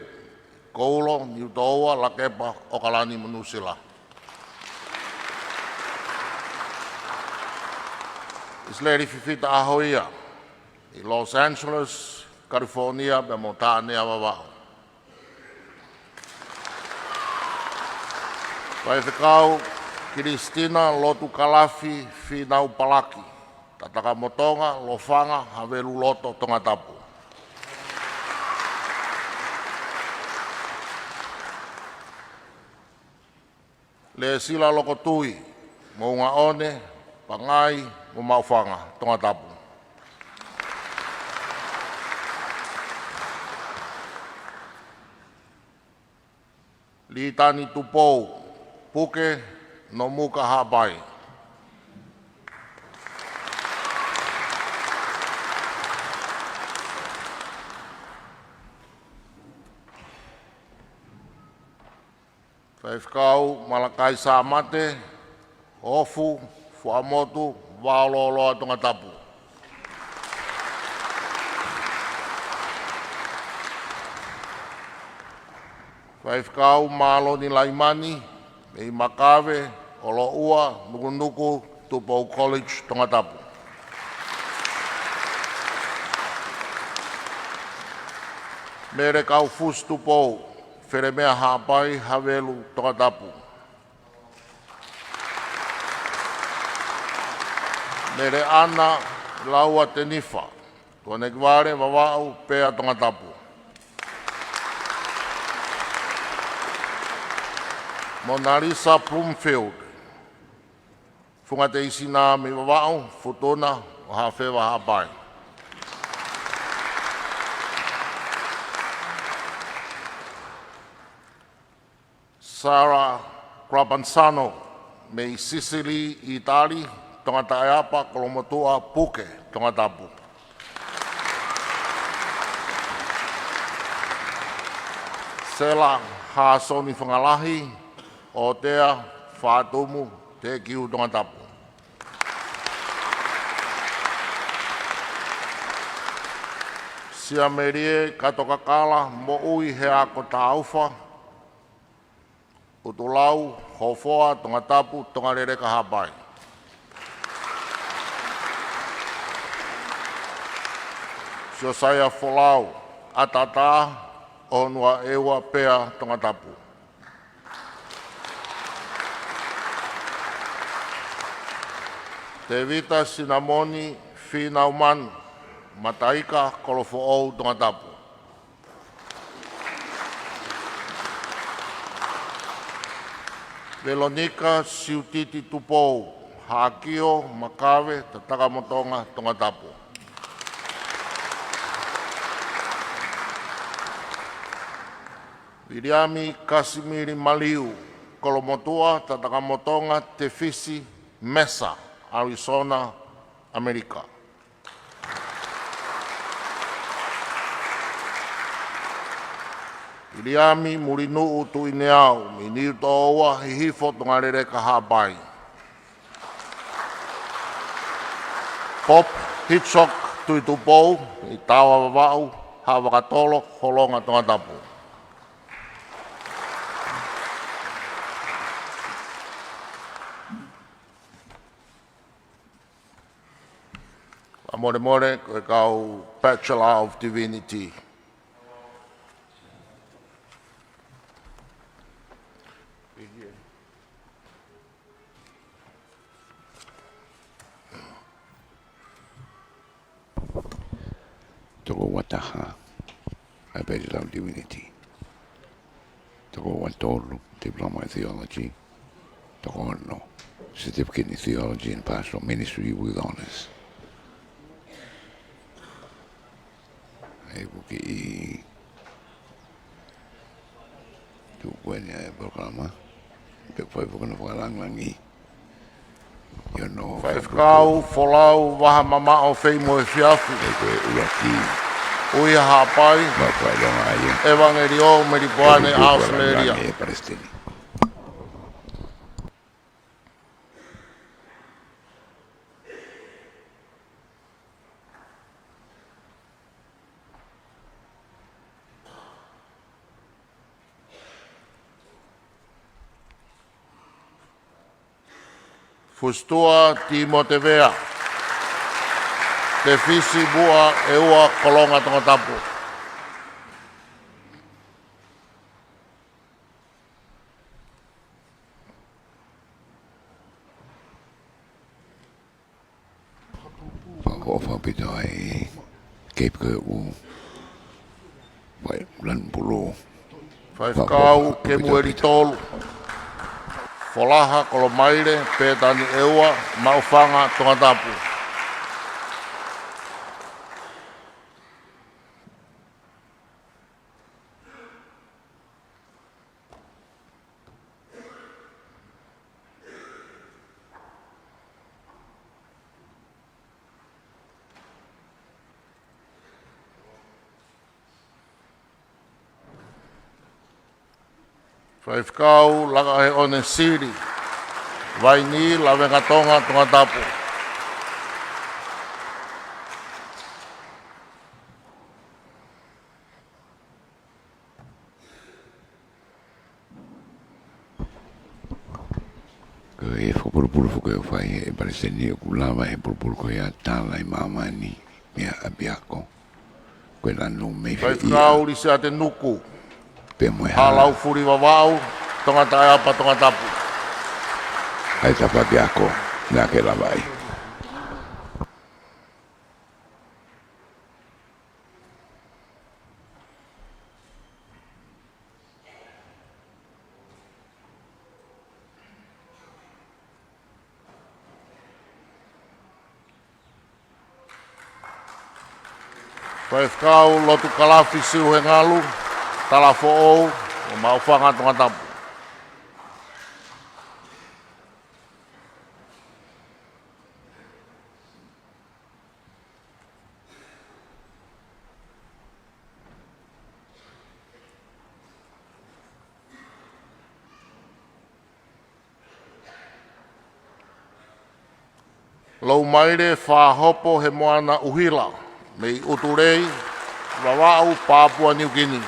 Koulo, Niutōua, Lakepa, ʻOkalani mo Nuʻusila. ʻIsileli Fifita ʻAhoia, ʻi Los Angeles, California, pea mo Taʻanea, Vavaʻu. Faifekau Kilisitina Lotu Kalafi Fīnau Palaki, Tatakamotonga, Lofanga, Havelu Loto, Tongatapu. Lēsila Lokotui, Moʻungaʻone, Pangai mo Maʻufanga, Tongatapu. Litani Tupou, Puke, Nomuka, Haʻapai. Faifekau Malakai Sāmate, Ofu, Fuaʻamotu, Vaololoa, Tongatapu. Faifekau Māloni Laimani, mei Makave, ʻOloʻua, Nukunuku, Tupou College, Tongatapu. Mele Kaufusi Tupou, Felemea Haʻapai, Havelu, Tongatapu. Mele ʻAna Laua Tenifa, Tuʻanekivale, Vavaʻu, Pea, Tongatapu. Monalisa Bloomfield, Funga Teisina, mei Vavaʻu, Futuna mo Haʻafeva, Haʻapai. Sara Grapanzano, mei Sisili, ʻĪtali, Tongataʻeapa, Kolomotuʻa, Puke, Tongatapu. Sela Hasoni Fangalahi, ʻOtea, Fatumu, Tekiu, Tongatapu. Siamelie Katokakala, moʻui he ako Taufa, ʻUtulau, Hofoa, Tongatapu, Tonga Leleka, Haʻapai. Siosaia Folau, ʻAtatā, ʻOhonua ʻEua, Pea, Tongatapu. Tevita Sinamoni Finaumanu, Mataika, Kolofoʻou, Tongatapu. Velonika Siutiti Tupou, Haʻakio, Makave, Tatakamotonga, Tongatapu. Viliami Kasimili Maliu, Kolomotuʻa, Tatakamotonga, Tefisi, Mesa, Arizona, ʻAmelika. Viliami Mulinuʻu Tuʻineau, mei Niutoʻoua, Hihifo, Tongaleleka, Haʻapai. Pop Hitchcock Tuʻitupou, mei Taoa Vavaʻu, Haʻavakatolo, Holonga, Tongatapu. Fakamolemole, ko e kau Bachelor of Divinity. Toko ua taha, ʻa e Bachelor of Divinity. Toko ua tolu, Diploma in Theology. Toko ono, Certificate in Theology and Pastoral Ministry with Honours. ʻA ia ʻoku kiʻi tuku eni ʻa e polokalama. Pea fai foki hono fakalāngilangiʻi ʻi hono Faifekau Folau Vahamamaʻo Feʻimoefiafi. ʻE ko e ʻuluaki ʻUiha Haʻapai, ma fai longa ia. ʻEvangeliō Melipoane, ʻAositelēlia. Palesiteni. Fusituʻa Tīmote Vea, Tefisi Muʻa ʻEua, Kolonga, Tongatapu. Fakaʻofa ʻaupito ai, Kepi ko e ʻū, fai lanu pulu. Faifekau Kemueli Tolu, Folaha Kolomaile Pētani ʻEua, Maʻufanga, Tongatapu. Faifekau Lakaʻeone Sili, Vainī, Lavengatonga, Tongatapu. Ko e fakapulupulu foki ʻoku fai ʻe he Palesiteni ʻoku lava ʻe he pulupulu ko ia ʻo tala ʻi māmani mei ʻapiako. Ko e lanu mei fē ia? Faifekau Lisiate Nuku, pea mo e Halaufuli Vavaʻu, Tongataʻeapa, Tongatapu. ʻA e tafaʻaki ako naʻa ke lava ai. Faifekau Lotukalafi Siuhengalu, Talafoʻou, Maʻufanga, Tongatapu. Loumaile Fāhopo Hemoana ʻUhila, mei ʻUtulei, Vavaʻu, Papua New Guinea.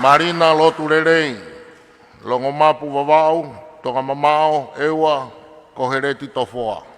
Malina Lotulelei, Longomapu Vavaʻu, Tongamamaʻo, ʻEua, ko Heleti Tofoa.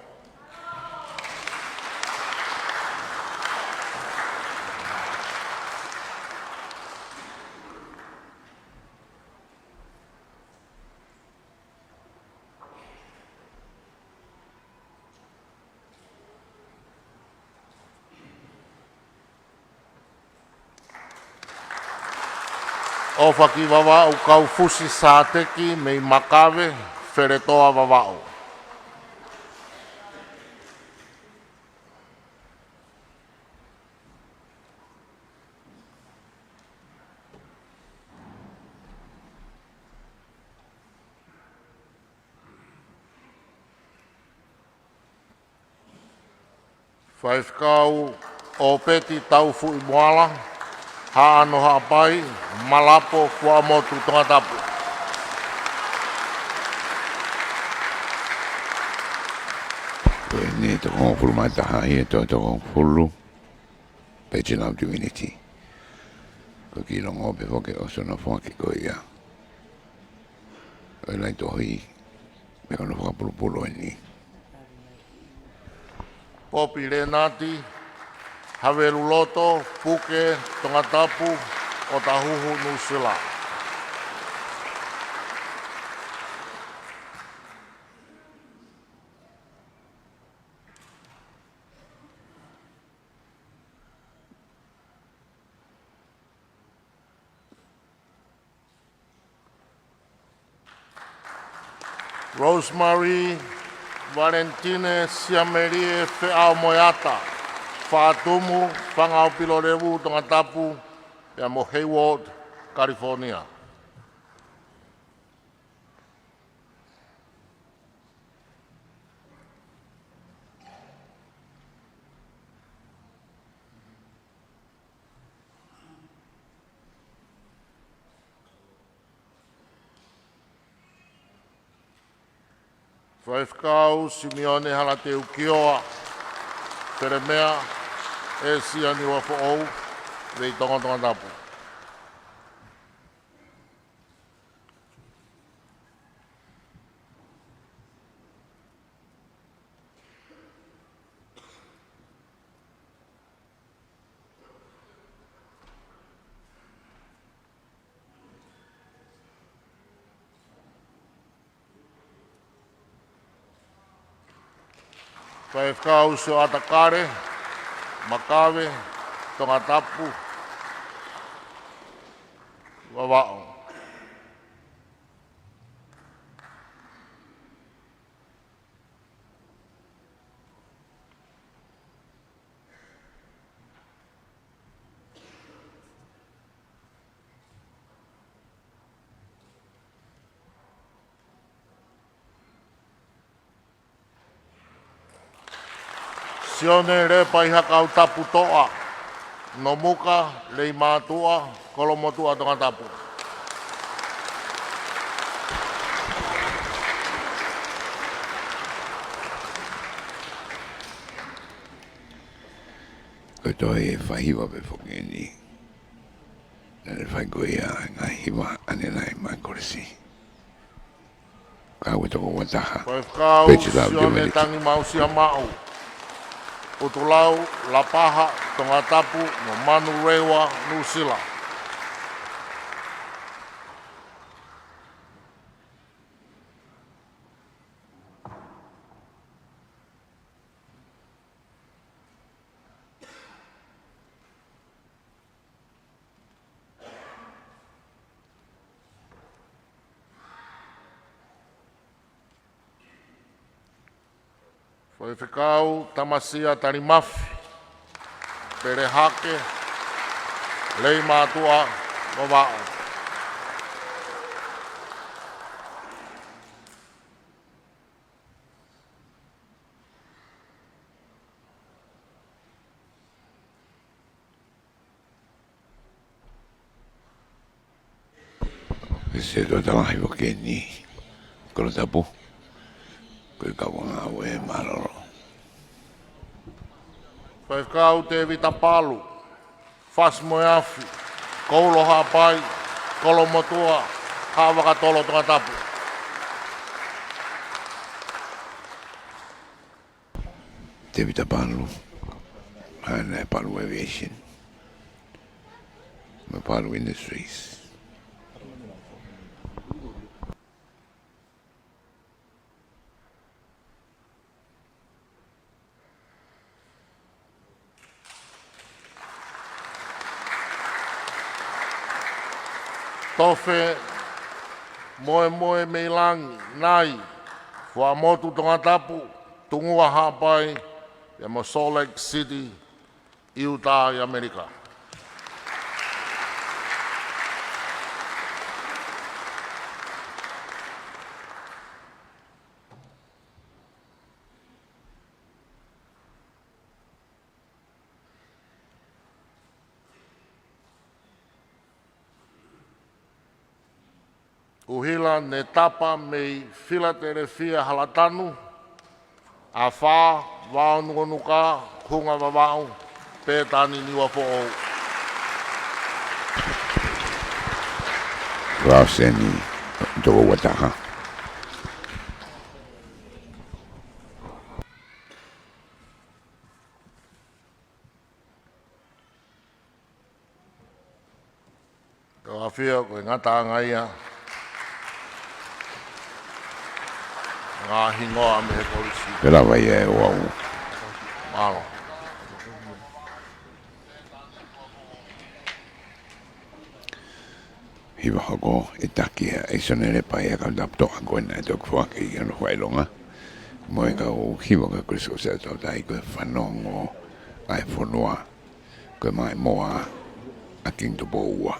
ʻOfaki Vavaʻu Kaufusi Sāteki mei Makave, Feletoa Vavaʻu. Faifekau ʻOpeti Taufuʻimoala, Haʻano Haʻapai, Malapo, Fuaʻamotu, Tongatapu. Ko eni toko hongofulu mā taha ʻi he toko hongofulu. Bachelor of Divinity. Ko e kiʻi longo pē foki ʻo hono foaki ko ia ʻo e laʻi tohi mei hono fakapulupulu ʻeni. Popi Lenati, Haveluloto, Puke, Tongatapu, ʻOtahuhu, Nuʻusila. Rosemary Valentine Siamelie Feʻaomoeata, Fatumu, Fangaʻopilolevu, Tongatapu, pea mo Hayward, California. Faifekau Simione Halateu Kioa, Felemea, ʻĒsia Niuafoʻou, Veitongo, Tongatapu. Faifekau Sioata Kale, Makave, Tongatapu, Vavaʻu. Sione Lepa ʻi Hakau Tapu Toʻa, Nomuka, Leimātuʻa, Kolomotuʻa, Tongatapu. Ko e tohi ʻe fā hiva pē foki ʻeni. Naʻe fai ko ia ʻa e ngaahi hiva ʻanenai mai kolisi. Kau e toko ua taha. Faifekau Sione Tangi Mausia Maʻu, ʻUtulau, Lapaha, Tongatapu, mo Manurewa, Nuʻusila. Faifekau Tamasia Talimafi, Pelehake, Leimātuʻa, Vavaʻu. Ko e setuata lahi foki ʻeni, Kolotapu, ko e kau ngāue mālōlō. Faifekau Tēvita Palu, Fasi Moeafi, Koulo Haʻapai, Kolomotuʻa, Haʻavakatolo, Tongatapu. Tēvita Palu, Hana Palu Aviation, mo Palu Industries. Tofe Moemoe mei Langi, Nai, Fuaʻamotu, Tongatapu, Tungua, Haʻapai, pea mo Salt Lake City, Utah ʻi ʻAmelika. ʻUhila Netapa mei Filatelefia, Halatanu, Afā, Vaonukonuka, Hunga Vavaʻu, Pētani, Niuafoʻou. Vaoseni, Tokouataha. Tokafia, ko e ngataʻanga ia. Ngaahi hingoa mei he kolisi. Pea lava ia ʻe au. Mālō. Hiva hoko ʻe Takia ʻe Sonele Paia, ka tapu toʻa ko ena ʻe toki foaki ki hono fakaʻilonga. Mo e kau hiva ka Kolisi ko Siaʻatoutai ko e fanongo ʻa e fonua. Ko e Maʻimoa ʻa Kingi Tupou Ua.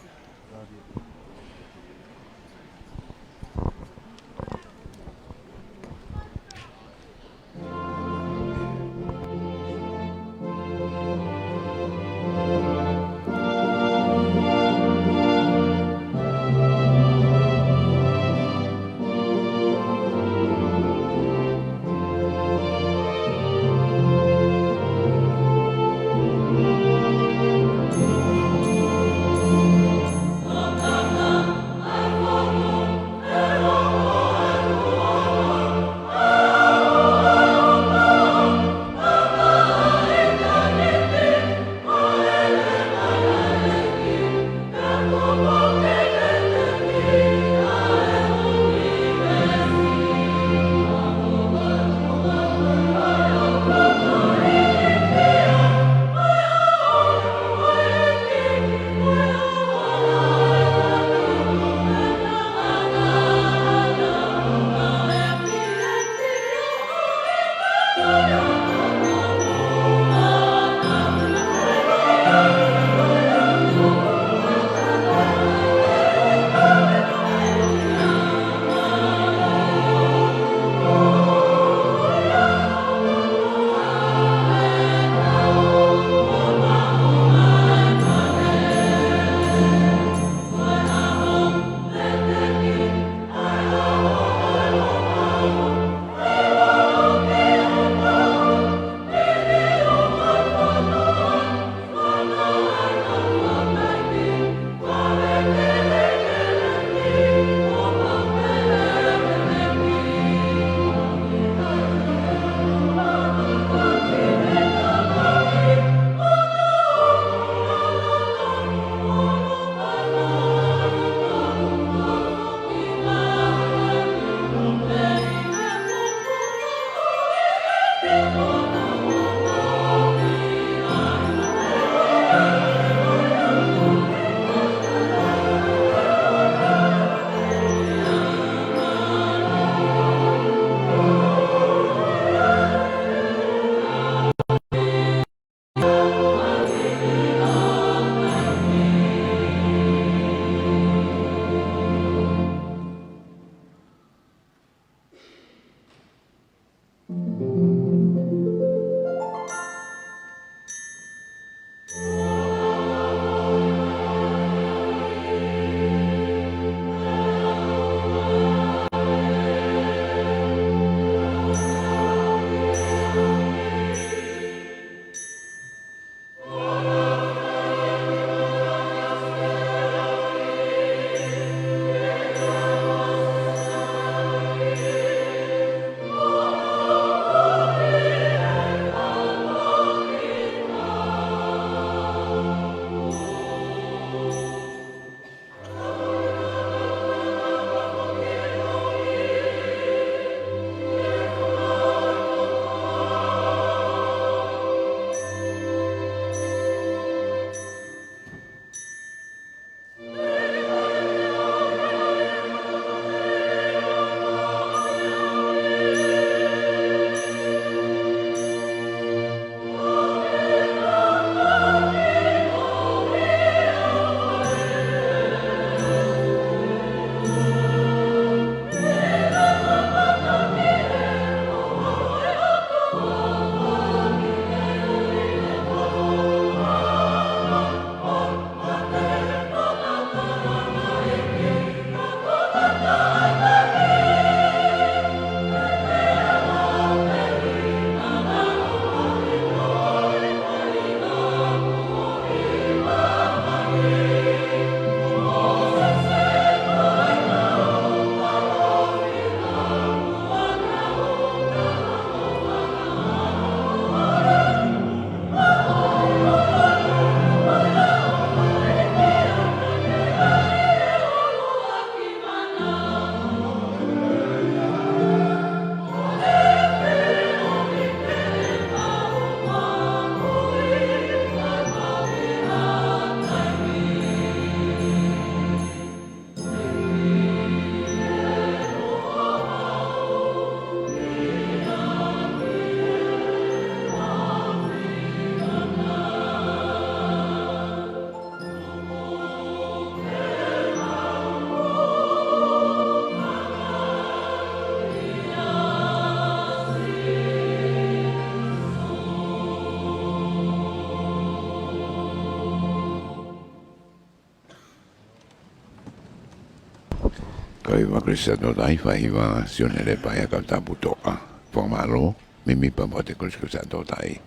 Kau hiva Kolisi Siaʻatoutai, fai hiva Sione Lepa ia kau tapu toka. Fakamālō, mimi pea mo e Kolisi Siaʻatoutai.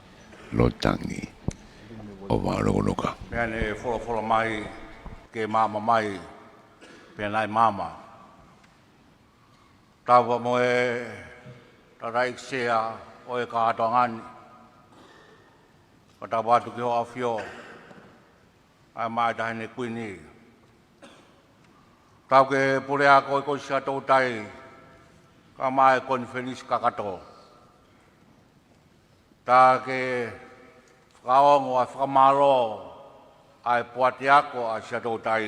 Lord Tangi ʻo Valokunuka. Meʻa ne folofola mai ke maama mai, pea naʻe maama. Tapu mo e tangataʻeiki sea ʻo e kātoanga ni. Fakatapu atu ki hoʻo ʻAfio, ʻa e Maʻa Taʻahine Kuini. Tapu ki he puleako ʻo e Kolisi Siaʻatoutai, kae ʻumaʻā e konifelenisi kakato. Tapu ki he fakaongo ʻa e fakamālō ʻa e poate ako ʻa Siaʻatoutai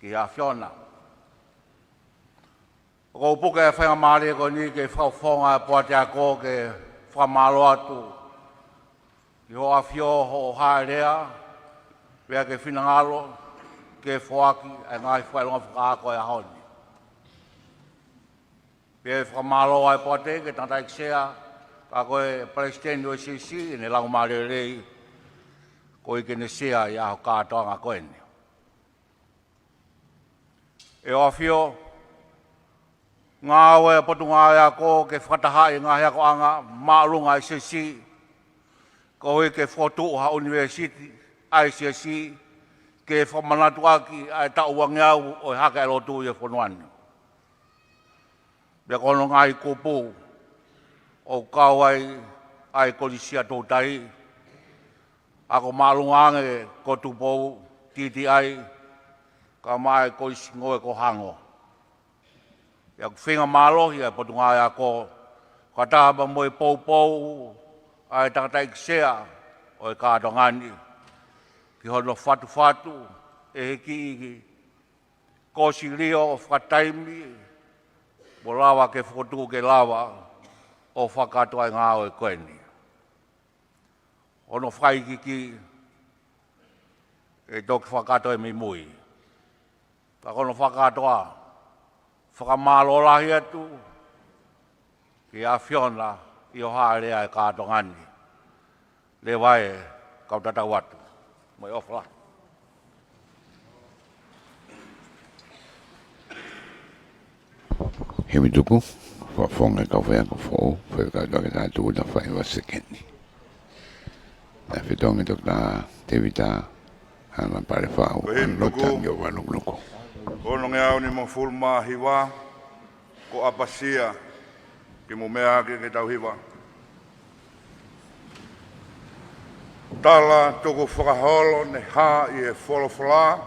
ki he ʻAfiona. ʻOku ou puke e faingamālie ko eni ke fakafofonga e poate ako ke fakamālō atu ki hoʻo ʻAfio hoʻo hāʻelea, pea ke finangalo ke foaki e ngaahi fakaʻilonga fakaako e ʻaho ni. Pea fakamālō ʻa e poate ki he tangataʻeiki sea, ka ko e palesiteni ʻo e siasi, ʻene laumālie lelei, ko e ke ne sea ʻi he ʻaho kātoanga ko eni. ʻE ʻAfio, ngāue ʻa e Potungāue Ako ke fakatahaʻi e ngaahi akoʻanga māʻolunga ʻa e siasi, koeʻuhi ke fokotuʻu ha ʻunivēsiti ʻa e siasi, ke fakamanatu ʻaki ʻa e taʻu uangeau ʻo e hake ʻa e lotu ʻi he fonua ni. Pea ko hono ngaahi kupu ʻoku kau ai ʻa e Kolisi Siaʻatoutai, ako māʻolunga ange ko Tupou, T T I, kae ʻumaʻā e Kolisi Ngoue ko Hango. Pea ʻoku feinga mālohi ʻa e Potungāue Ako, fakataha mo e poupou ʻa e tangataʻeiki sea ʻo e kātoanga ni, ki hono fatufatu ʻe he kiʻi kosi lio fakataimi, mo lava ke fokotuʻu ke lava ʻo fakakātoa e ngāue ko eni. Hono fakaikiiki ʻe toki fakakātoa mei mui. Ka ko hono fakakātoa, fakamālō lahi atu ki he ʻAfiona ʻi hoʻo hāʻelea e kātoanga ni. Leva ē, kau tatau atu. Mo e ʻofa lahi. Himi tuku, fakafofonga e kau faiako foʻou, fai kau toki tā tuku ta fai ua sekeni. Naʻe fetongi Toketā Tevita Hana Palefaʻu, Ko e himi tuku. Lord Tangi ʻo Valokunuka. Onongeau nimangofulu mā hiva, ko ʻApasia, kimuʻa ke, ke tau hiva. Tala tukufakaholo ne hā ʻi he folofola,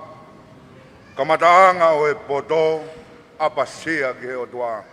kamataʻanga ʻo e poto, ʻapasia ki he ʻOtua.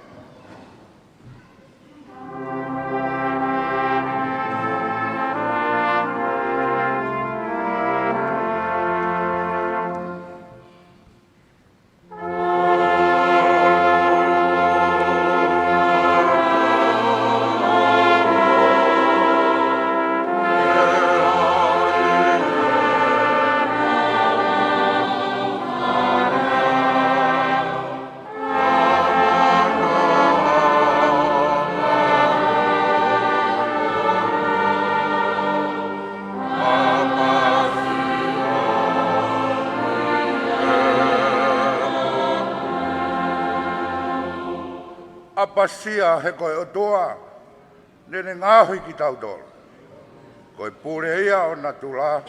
ʻApasia he ko e ʻOtua, naʻa ne ngaohi kitautolu. Ko e pule ia ʻo natula,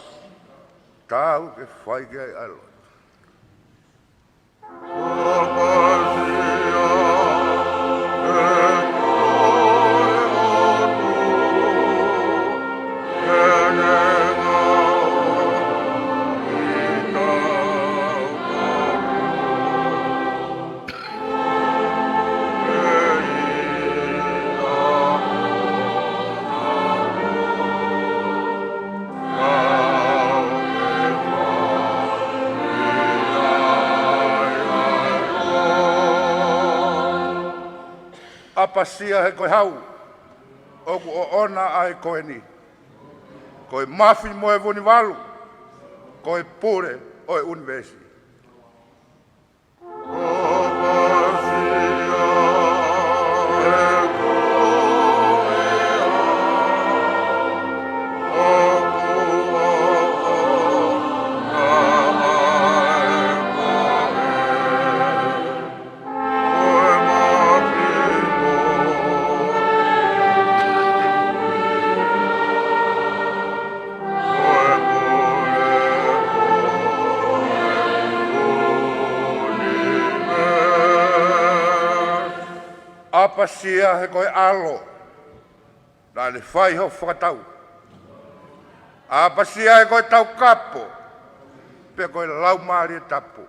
tau ke fai ki ai ʻa e lotu. ʻApasia he ko e hau, ʻoku ʻoʻona ʻa e ko eni. Ko e mafi mo e vunivalu, ko e pule ʻo e ʻunivēsi. ʻĀpasia he ko e ʻAlo, naʻa ne fai hoʻo fakatau. ʻĀpasia he ko e Taukapo, pea ko e Laumālie Tapu.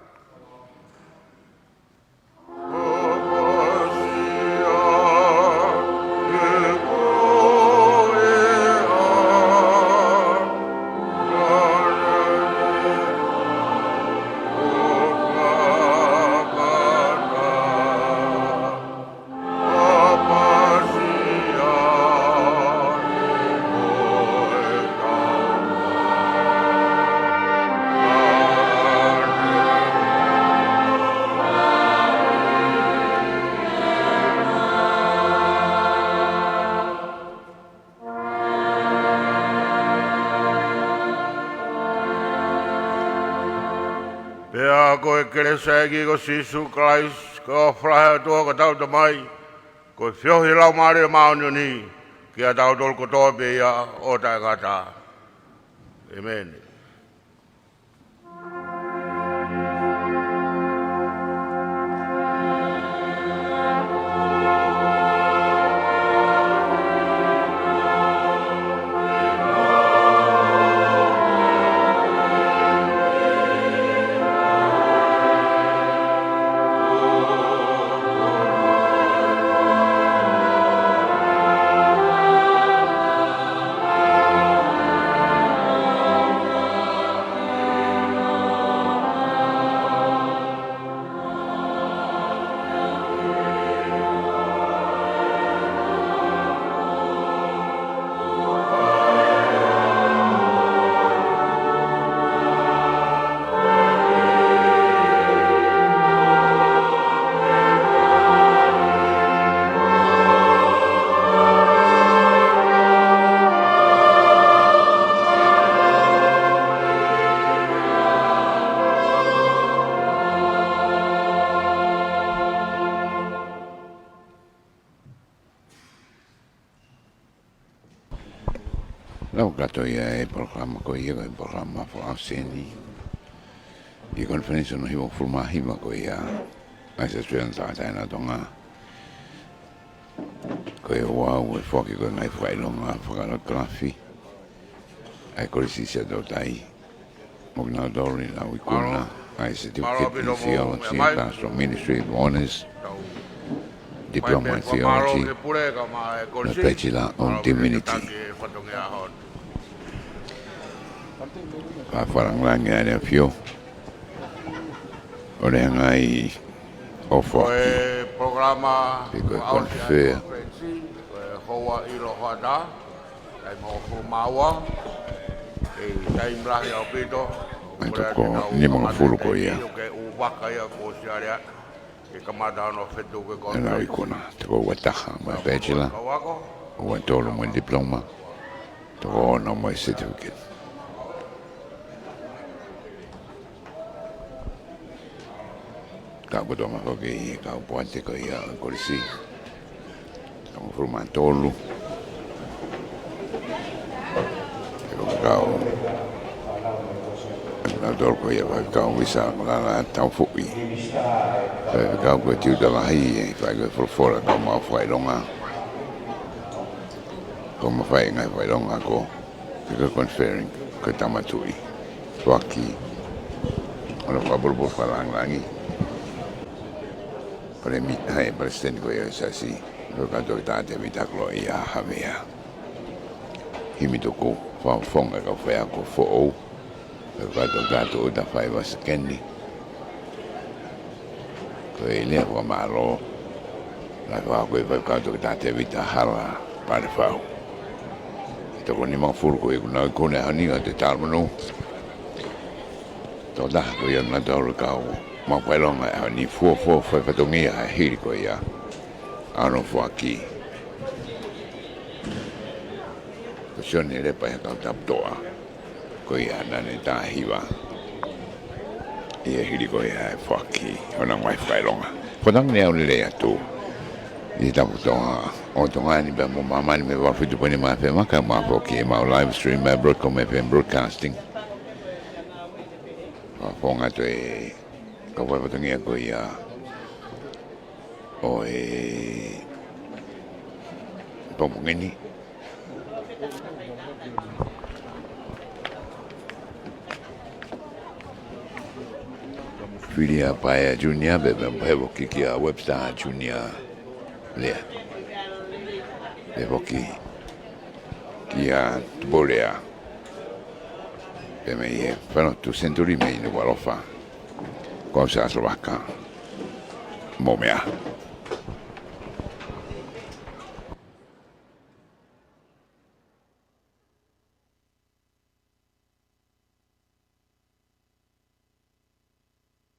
Pea ko e kelesi ʻa e ʻEiki ko Sīsū Kalaisi, ko e ʻofa ʻa e ʻOtua ko e Tamai, ko e feohi ʻa e Laumālie Māʻoniʻoni, kiate kitautolu kotoa pē ia ʻo taʻengata. ʻĒmeni. Lau kātoa ia e polokalama ko ia, ko e polokalama fakaʻosi eni ʻi he konifelenisi hono hivangofulu mā hiva ko ia ʻa e Siasi Australian Tauʻatāina ʻo Tonga. Ko e ouau e foaki ko e ngaahi fakaʻilonga fakaʻelekitulafi ʻa e Kolisi Siaʻatoutai mo kinautolu ʻi he lau ikuna ʻa e Certificate in Theology, Pastoral Ministry of Honours, Diploma in Theology, mo e Bachelor of Divinity. Fakalāngilangi ʻa ʻEne ʻAfio ʻo ne hanga ʻo foaki, pe ko e konifea, ko e houa ʻilo hoʻatā, taimi hongofulu mā ua, ʻi he taimi lahi ʻaupito, ʻa e toko nimangofulu ko ia. Ke ʻū vaka ia kuo ʻosi aleaʻi, ke kamata hono fetuku e konifea. ʻA e lau ikuna, toko ua taha mo e Bachelor, ua tolu mo e Diploma, toko ono mo e Certificate. Kau kotoa mai foki e kau poate ko ia ʻo e Kolisi. Hongofulu mā tolu. Ko e kau, kinautolu ko ia ʻa e kau visa lala tau foʻi. Ko e kau ko e tiuta lahi ʻe fai ko e folofola kau maʻu fakaʻilonga. Kau maʻu fai ngaahi fakaʻilonga ko e ko e conferring, ko e Tama Tuʻi. Foaki hono fakapolopolo fakalāngilangi. Palemi-, ʻa e Palesiteni ko ia ʻo e Siasi, ko e kau Toketā Tēvita Koloaʻia Havea. Himi tuku, fakafofonga e kau faiako foʻou, ko e kau Toketā Tuʻuta Faiva Sekeni. Ko e lea fakamālō, naʻe fai ko e kau Toketā Tēvita Hala Palefau. Toko nimangofulu ko ia kuo nau ikuna he ʻaho ni ʻo te talamonū. Tokotaha ko ia naʻa tau kau maʻu fakaʻilonga he ʻaho ni, fuofua fai fatongia he hili ko ia ʻa hono foaki. Ko Sione Lepa ʻi he kau Taputoʻa, ko ia naʻa ne tā hiva ʻi he hili ko ia e foaki honau ngaahi fakaʻilonga. Fakatangi ne au lelei atu ʻi he Taputoʻa ʻo Tonga ni pea mo māmani mei he valu fitu poini nima F M, kae ʻumaʻā foki ʻemau live stream mei he Broadcom F M Broadcasting. Fakafofonga atu e kau fai fatongia ko ia ʻo e Pongipongi ni. Fili ʻa Paea Junior, pea pehē foki kia Webster Junior lea. Pehē foki kia Tupou Lea. Pea mei he Falelotu Senituli mei Nukuʻalofa. Ko Siaosi Vaka. Mo meʻa.